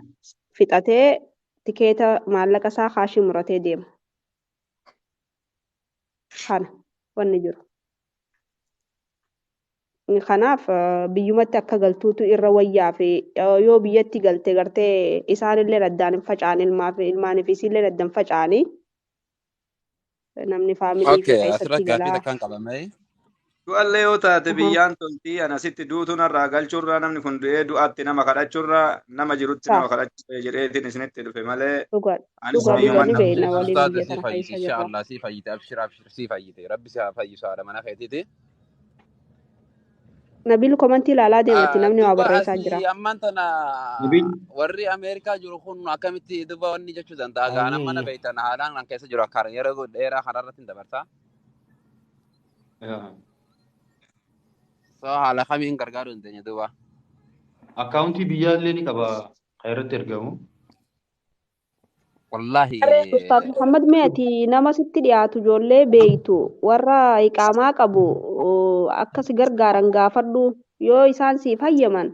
fixatee tikeeta maallaqa isaa kaashii muratee deema. Kana wanni jiru. Kanaaf biyyumatti akka galtuutu irra wayyaa fi yoo biyyatti galte gartee isaanillee addaan hin faca'an ilmaanii fi isiillee addaan faca'anii namni faamilii fi Okay, keessatti asirratti gaaffii galaa. takkaan qabame. Du'allee yoo taate Aha. biyyaan toltii ana sitti duutuun irraa galchuurraa namni kun du'ee du'aatti nama kadhachuurraa nama jirutti Saa nama kadhachuu jedheetiin isinitti dhufe malee dhugaa anis dhugaa dhugaa biyyuma ni beekna Abshir waliin ustaaza biyya si tana fayyite keessa jirra. inshallah si fayyite abshir abshir si fayyite rabbi si haa fayyisu haadha mana keetiiti. Nabil komantii ilaalaa deematti namni waa Duba barreessaa jira. asii ammaan tana Nabil warri Ameerikaa jiru kun akkamitti duba wanni jechuu danda'a gaana mana Ayyee. beektan haalaan kan keessa jiru akka yeroo dheeraa kanarratti hin dabarsa. So haala kamiin gargaaruu dandeenya duba. akkaawuntii biyyaallee ni qaba kan irratti ergamu. Wallaahi Ustaaz Muhammad mee ati nama sitti dhiyaatu ijoollee beeytu warra iqaamaa qabu akka si gargaaran gaafadhu yoo isaan siif hayyaman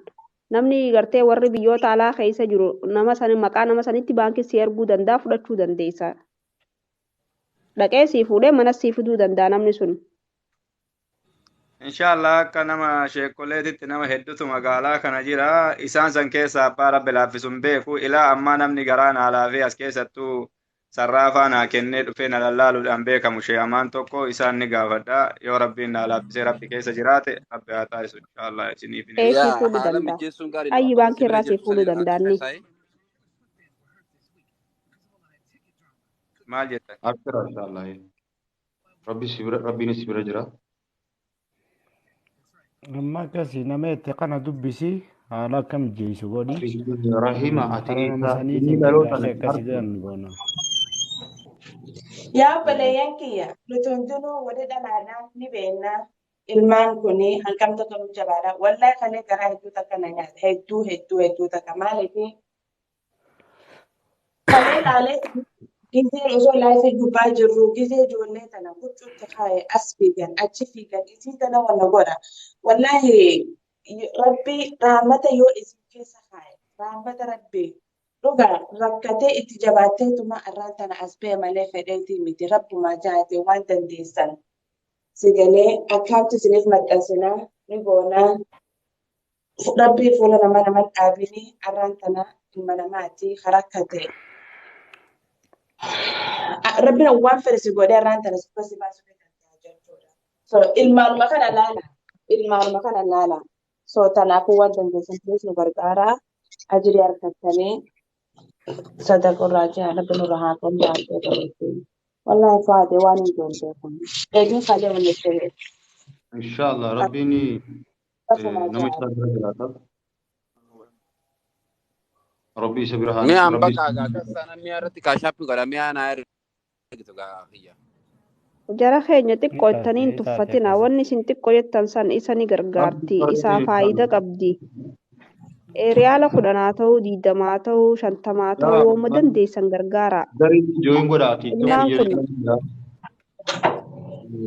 namni gartee warri biyyoota alaa keessa jiru nama san maqaa nama sanitti baankii si erguu danda'a fudhachuu dandeessa. Dhaqee sii fuudhee mana sii fiduu danda'a namni sun. Inshallah akka nama sheekoleetitti nama hedduutu magaalaa kana jira. Isaan san keessa abbaa rabbi laaffisuun beeku. Ilaa ammaa namni garaa naa laafee as keessattuu Sarraafaa naa kennee dhufee na lallaaluudhaan beekamu sheeyamaan tokko isaan ni gaafadha. Yoo Rabbiin naa laaffisee Rabbi keessa jiraate Rabbi haa taasisu inshaallah isiniif hin Ee erga. sii Yaa fuudhuu haala danda'a. mijeessuun gaariidha. Ayyi Bakka baankii si bira irraa sii jirtu fuudhuu sanirraa danda'a inni. keessaa Maal jettan? Abshira inshallah. Rabbi si bira Rabbiin si bira jira. Amma akkasii nama itti kana dubbisi haala akkam jeessu godhi. Rahima ati Karaa nama isa inni saniitiin dhaloota gargaarsa na akkasii argu. jedhan goona. Yaa obboleeyyan kiyya nuti hundinuu wali dhalaadhaa ni beekna. Ilmaan kun hangam takka nu jabaadha. Wallahi kalee garaa hedduu takka na nyaata. Hedduu hedduu hedduu takka maaliif kalee laalee gizee osoo laayifii gubbaa jirru gizee ijoollee tana huccuutti kaaye as fiigan achi fiigan isii tana wanna godha. Wallahi rabbi rahmata yoo isin keessa kaaye rahmata rabbi dhugaa rakkatee itti jabaatteetuma arraan tana as ba'e malee fedheetii miti rabbumaa jaate waan dandeessan. Sigalee akkaawunti isiniif maxxansinaa ni goonaa. Rabbii fuula nama nama dhaabini arraan tana ilma namaati rakkate. Rabbiin waan fedhe si godhee arraan tana si baasuu ni danda'a jechuudha. So ilmaanuma kana laala. Ilmaanuma kana laala. So tanaafuu waan dandeessan please nu gargaaraa. Ajirii harkattanii sadaqurraa jira rabbi nurra haa qabu baay'ee bareedu. Wallaahi faate waan hin joollee kun. Eegni kalee wanni ta'e. Inshallah Rabbiin Rabbumaa nama jaala. isaa bira jiraata. Rabbi isa bira haa Mi'aan Rabbi bakka akkas taanaan mi'a irratti kaashaappii godha mi'a naa ergitu gaa kiyya. Jara keenya Ni xiqqoo taate jettanii hin ni taate tuffatina. akkasii. Wanni isin xiqqoo jettan san isa ni Rabbi gargaarti. Isaa barate faayidaa inshallah. qabdi. Riyaala 10 haa ta'uu, 20 haa ta'uu, 50 haa ta'uu, Yaa wooma dandeessan gargaara. garii join godha TikTok Ilmaan kiyya kun jira.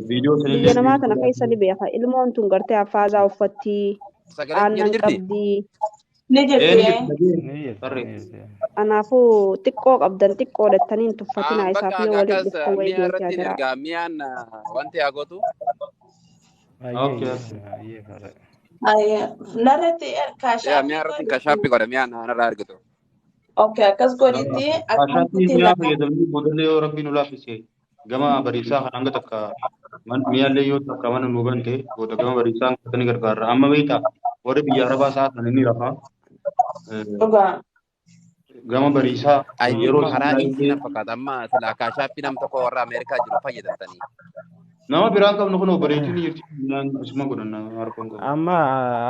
Viidiyoo biyya sanillee namaa tana keessa ni beeka. Ilmoon tun gartee hafaazaa uffatti, Sagalee kiyya ni aannan jirti? qabdi. Ni Ee jirti ni ee. jirti dhagee Ni jirti tarree. ni jirti. Kanaafuu xiqqoo qabdan xiqqoo jettanii hin tuffatinaa. Aan Isaaf bakka yoo waliin akkas dhuftan wayii mi'a gootee irratti hin adaraa. ergaa mi'aan wanti haa gootu. Ayyee Okay. ayyee ayyee fara. Narratti Yaa kaashaappii mi'a irratti godhi. kaashaappii godha mi'aan narraa ergitu. Okay, akkas godhitti Kaashaappii akkaawuntiitiin mi'aa lakkoofsa. fayyadamanii boodallee yoo Rabbiin nu laaffise gama bariisaa kan hanga takka mi'aallee yoo takka mana nu bante booda gama bariisaa hanga ni gargaara. Amma beektaa warri biyya Arabaa sa'a sana ni rafa. Dhugaa. Gama bariisaa I think yeroo karaa silaa iisii illee na fakkaata amma silaa kaashaappii nam tokko warra Ameerikaa jiru fayyadamtanii. nama biraan qabnu kun obboleettiin ni jirti. Isuma godhanna harkoon qabu. Amma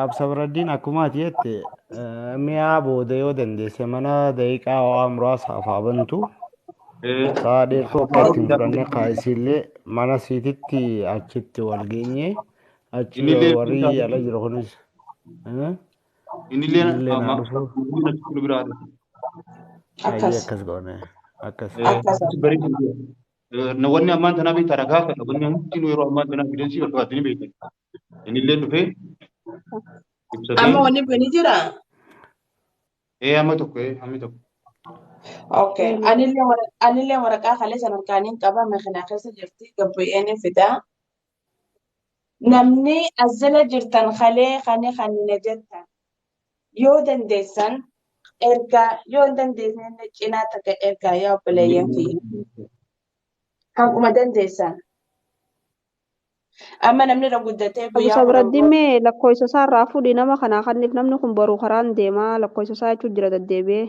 Absabraddiin akkuma ati jette mi'a booda yoo dandeesse mana daqiiqaa waa muraasaaf haa bantu. Sa'a dheertuu akka ittiin fudhanne kaayisiillee mana siititti achitti wal geenye achi Innillee warri ala jiru kunis innillee innillee naa dhufu. achitti nu biraa dhufu. Ayyee Akkas. akkas goone akkas. Akkas. Achi bareedu. Wanni ammaan tanaa beektaa ragaa fedha. Wanni hundinuu yeroo ammaan tanaa fidensii barbaadanii beekan. Innillee dhufee ibsatee Amma wanni kun ni jiraa? ee amma tokko ee hammi tokko. Okay. Anillee waraqaa kalee san harkaaniin qaba makinaa keessa jirti gabbu'een fidaa. Namni as jala jirtan kalee kane kanina jettan yoo dandeessan ergaa yoo hin dandeessine cinaa takka ergaa yaa obboleeyyan kiyya. Hanguma dandeessan. Amma namni irra guddatee Abu guyyaa 10 Sabraddiin booda mee lakkoofsa isaa irraa fuudhi nama kanaa kanniif namni kun boruu karaan deemaa lakkoofsa isaa jechuun jira deddeebi'ee.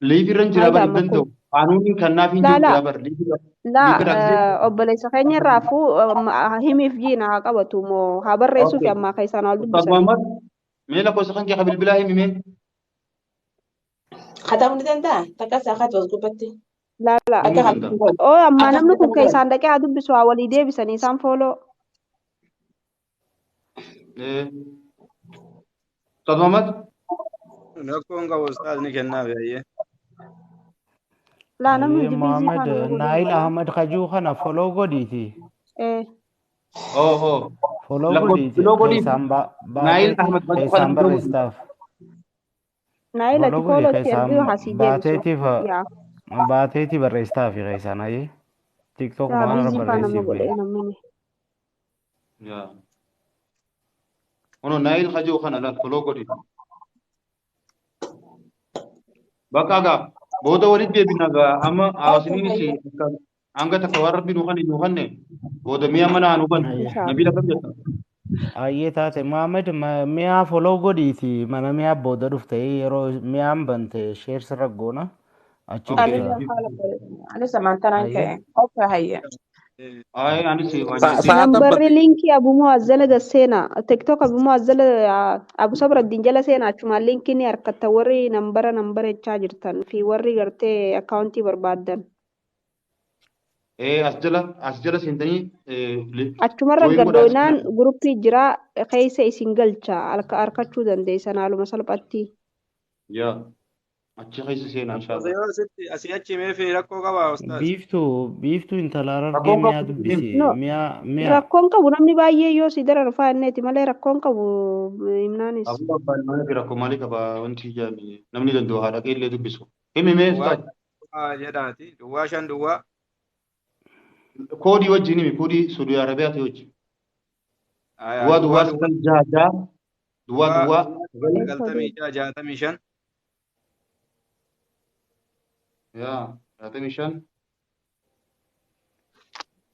Liif irra hin jiraa Maal bar hin daamma kun? danda'u. Qaanuuniin kan naaf hin jiru Laa laa jira bar liif irra laa liif irra gisee. obboleessa keenya irraa fuu himiif jiina haa qabatu moo haa barreessuufi Okay. ammaa keessaan wal Ustaaz dubbisanii. Muhammad mee lakkoofsa kan kee ka bilbilaa himi mee. katabuu ni danda'a? Takka isaa katu as gubbatti. Laa laa. Akka Himuu katabu danda'a. godhi. Oo ammaa Akka namni kun katabu godhi. keessaan dhaqee haa dubbisu haa walii deebisanii isaan fooloo. Ee Ustaaz Muhammad Rakkoon qabu ustaaz ni kennaaf ayyee. Laa namni Ayyee hundi biizii Mohaammed faana nama godhee Naayil malee. Ahmad Kajuu kana foloo godhiiti. Ee. oo oo Foloo lakkoofsa godhiiti biloo godhiif keessaan Naayil baateeti Ahmad Kajuu kana keessaan biloo godhiif. barreessitaaf. Naayil ati Foloo godhi fooloo itti keessaan erguu haa sii deebisu. baateetiif Yaa. baateeti barreessitaaf keessaan ayyee. TikTok Yaa maal biizii faa nama barreessiif godhee mee. namni. Yaa. Kunoo Naayil Kajuu kana laal foloo godhiif. Bakka gaa. Booda walitti deebina gaa amma Okay, hawaasniinis hayya. hanga takka waan rabbi nu kanne nu kanne booda mi'a mana haa nu banne. Ayya. Nabiil akkam jetta? Ayyee taate Mohaammed mi'a follow godhiiti mana mi'a booda dhufte yeroo mi'aan bante share sirra goona achi Okay. dhufta. Anillee haala bareeda. Anis amantanaan Ayyee. ka'e. Okay, hayya. Ay anis waan jettee. Sa'aa Nambarri tabbate. liinkii Abu Mu'aaz jala gad seenaa. TikTok Abu Mu'aaz jala Abu Sabraddiin jala seenaa achumaan liinkii ni harkatta warri nambara nambara jechaa jirtan fi warri gartee akkaawuntii barbaaddan. As jala seentanii Achumarra join godhaa as gaddoonaan jala. guruppii jiraa keessa isin galcha harkachuu dandeessan haaluma salphatti. Yaa achi keessa seenaa Lakkoofsa inshallah. yoo asitti asii achi himee fi rakkoo qaba ustaaz. Biiftuu intala argee Rakkoon mi'a qabu dubbisi No, mi'a mi'a rakkoon qabu namni baay'ee yoo si dararu fa'aa malee rakkoon qabu himnaanis. Abu abbaan mana fi rakkoo maalii qaba wanti ijaame namni danda'u haadha qeellee dubbisu. Himi mee Duwwaa ustaaz. duwwaa jedhaati. Duwwaa shan duwwaa. Koodii wajjin himi koodii Suudii Arabiyaati wajjin. Aya Duwwaa duwwaa duwwaa duwwaa sagal jaha jaha duwwaa duwwaa duwwaa duwwaa sagal 96 65 yaa 65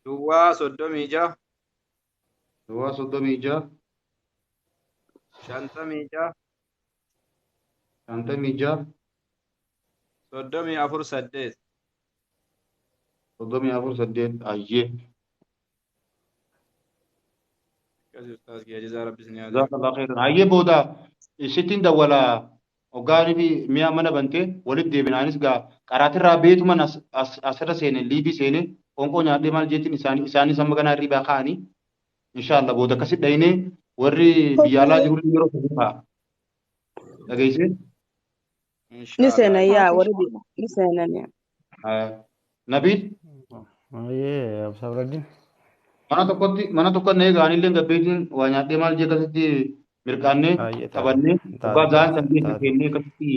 duwwaa 36 duwwaa 36 56 56 34 8. 34 8 ayyee. Akkasii ustaaz kiyya jazaa rabbi isin haa deebisu. Jazakallah khairan. Ayyee booda sittiin dawwala hoggaanii fi mi'a mana bantee walitti deebina. Anis gaa qaraatirraa beetuman asirra seene liibii seene qoonqoo nyaadhee maal jeetiin isaanis amma ganaa hirribaa ka'anii inshallah booda akkasitti dhayinee warri biyya alaa jiru yeroo sadii ka'a. Dhageessee? Ni Inshallah. seenan yaa Taate warri inshallah. ni seenan yaa. Nabiil Ayyee Abu Sabraddiin. mana tokkotti na eegaa anillee gabbeetiin waa nyaadhee maal jee akkasitti mirqaannee Ayyee taate taphannee taate hoggaa za'aan taate san keessa taate seennee akkasitti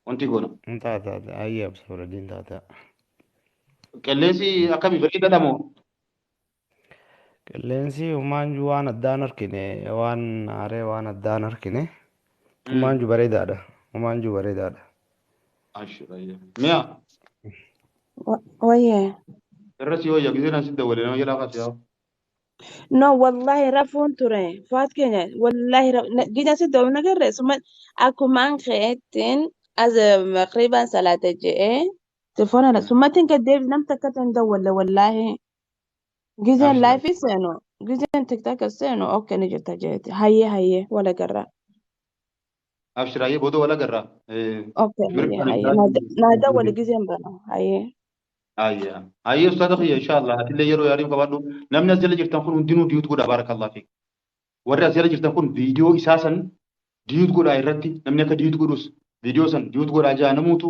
wanti goona. taate taate ayyee Abu Sabraddiin taate. Qilleensi akkamii bareedaadha moo? Qilleensi humaanju waan addaan harkine waan haaree waan addaan harkine humaanju bareedaadha humaanju bareedaadha. Ashira ayyee. Mi'a Wayyee. irra si wayya gisee naan si dawwale nama jalaa kaase yaa. No, wallahi rafuun ture. Fuad keenya wallahi gina si doon nagarre suma akkumaan ka'eettiin as maqriban salaata je'ee telefoona summatiin gad deebi nam takka tan dawwalle wallahi gizeen Abshir. laayifii seenu gizeen tiktoka seenu okay ni jirta jeeti hayyee hayyee wala garra Abshir ayyee booda wal agarra. okay hayyee Mirqaan hayyee naa dawwale gizeen bana hayyee. Ayya. Ayyee ustaadha kiyya inshallah atillee yeroo yaaliin qabaadhu namni as jala jirtan kun hundinuu diyuut godha barakallahu fiik. Warri as jala jirtan kun viidiyoo isaa san diyuut godhaa irratti namni akka diyuut godhus viidiyoo san diyuut godhaa jaa namuutu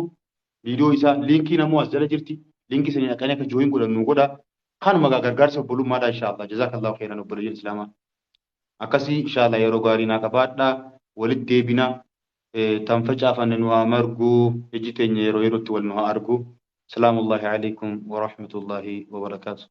viidiyoo isaa liinkii namuu as jala jirti liinkii sanii dhaqanii akka jooyin godhan nu godha. Kanuma gaa gargaarsa obbolummaadha inshallah jazakallahu khairan obboleeyyan islaamaa. Akkasii inshallah yeroo gaarii naa qabaadha walitti deebina tan facaafanne nu haa margu iji teenya yeroo yerootti wal nu haa argu. Salaamullahi alaikum wa rahmatullahi wa barakaatuh.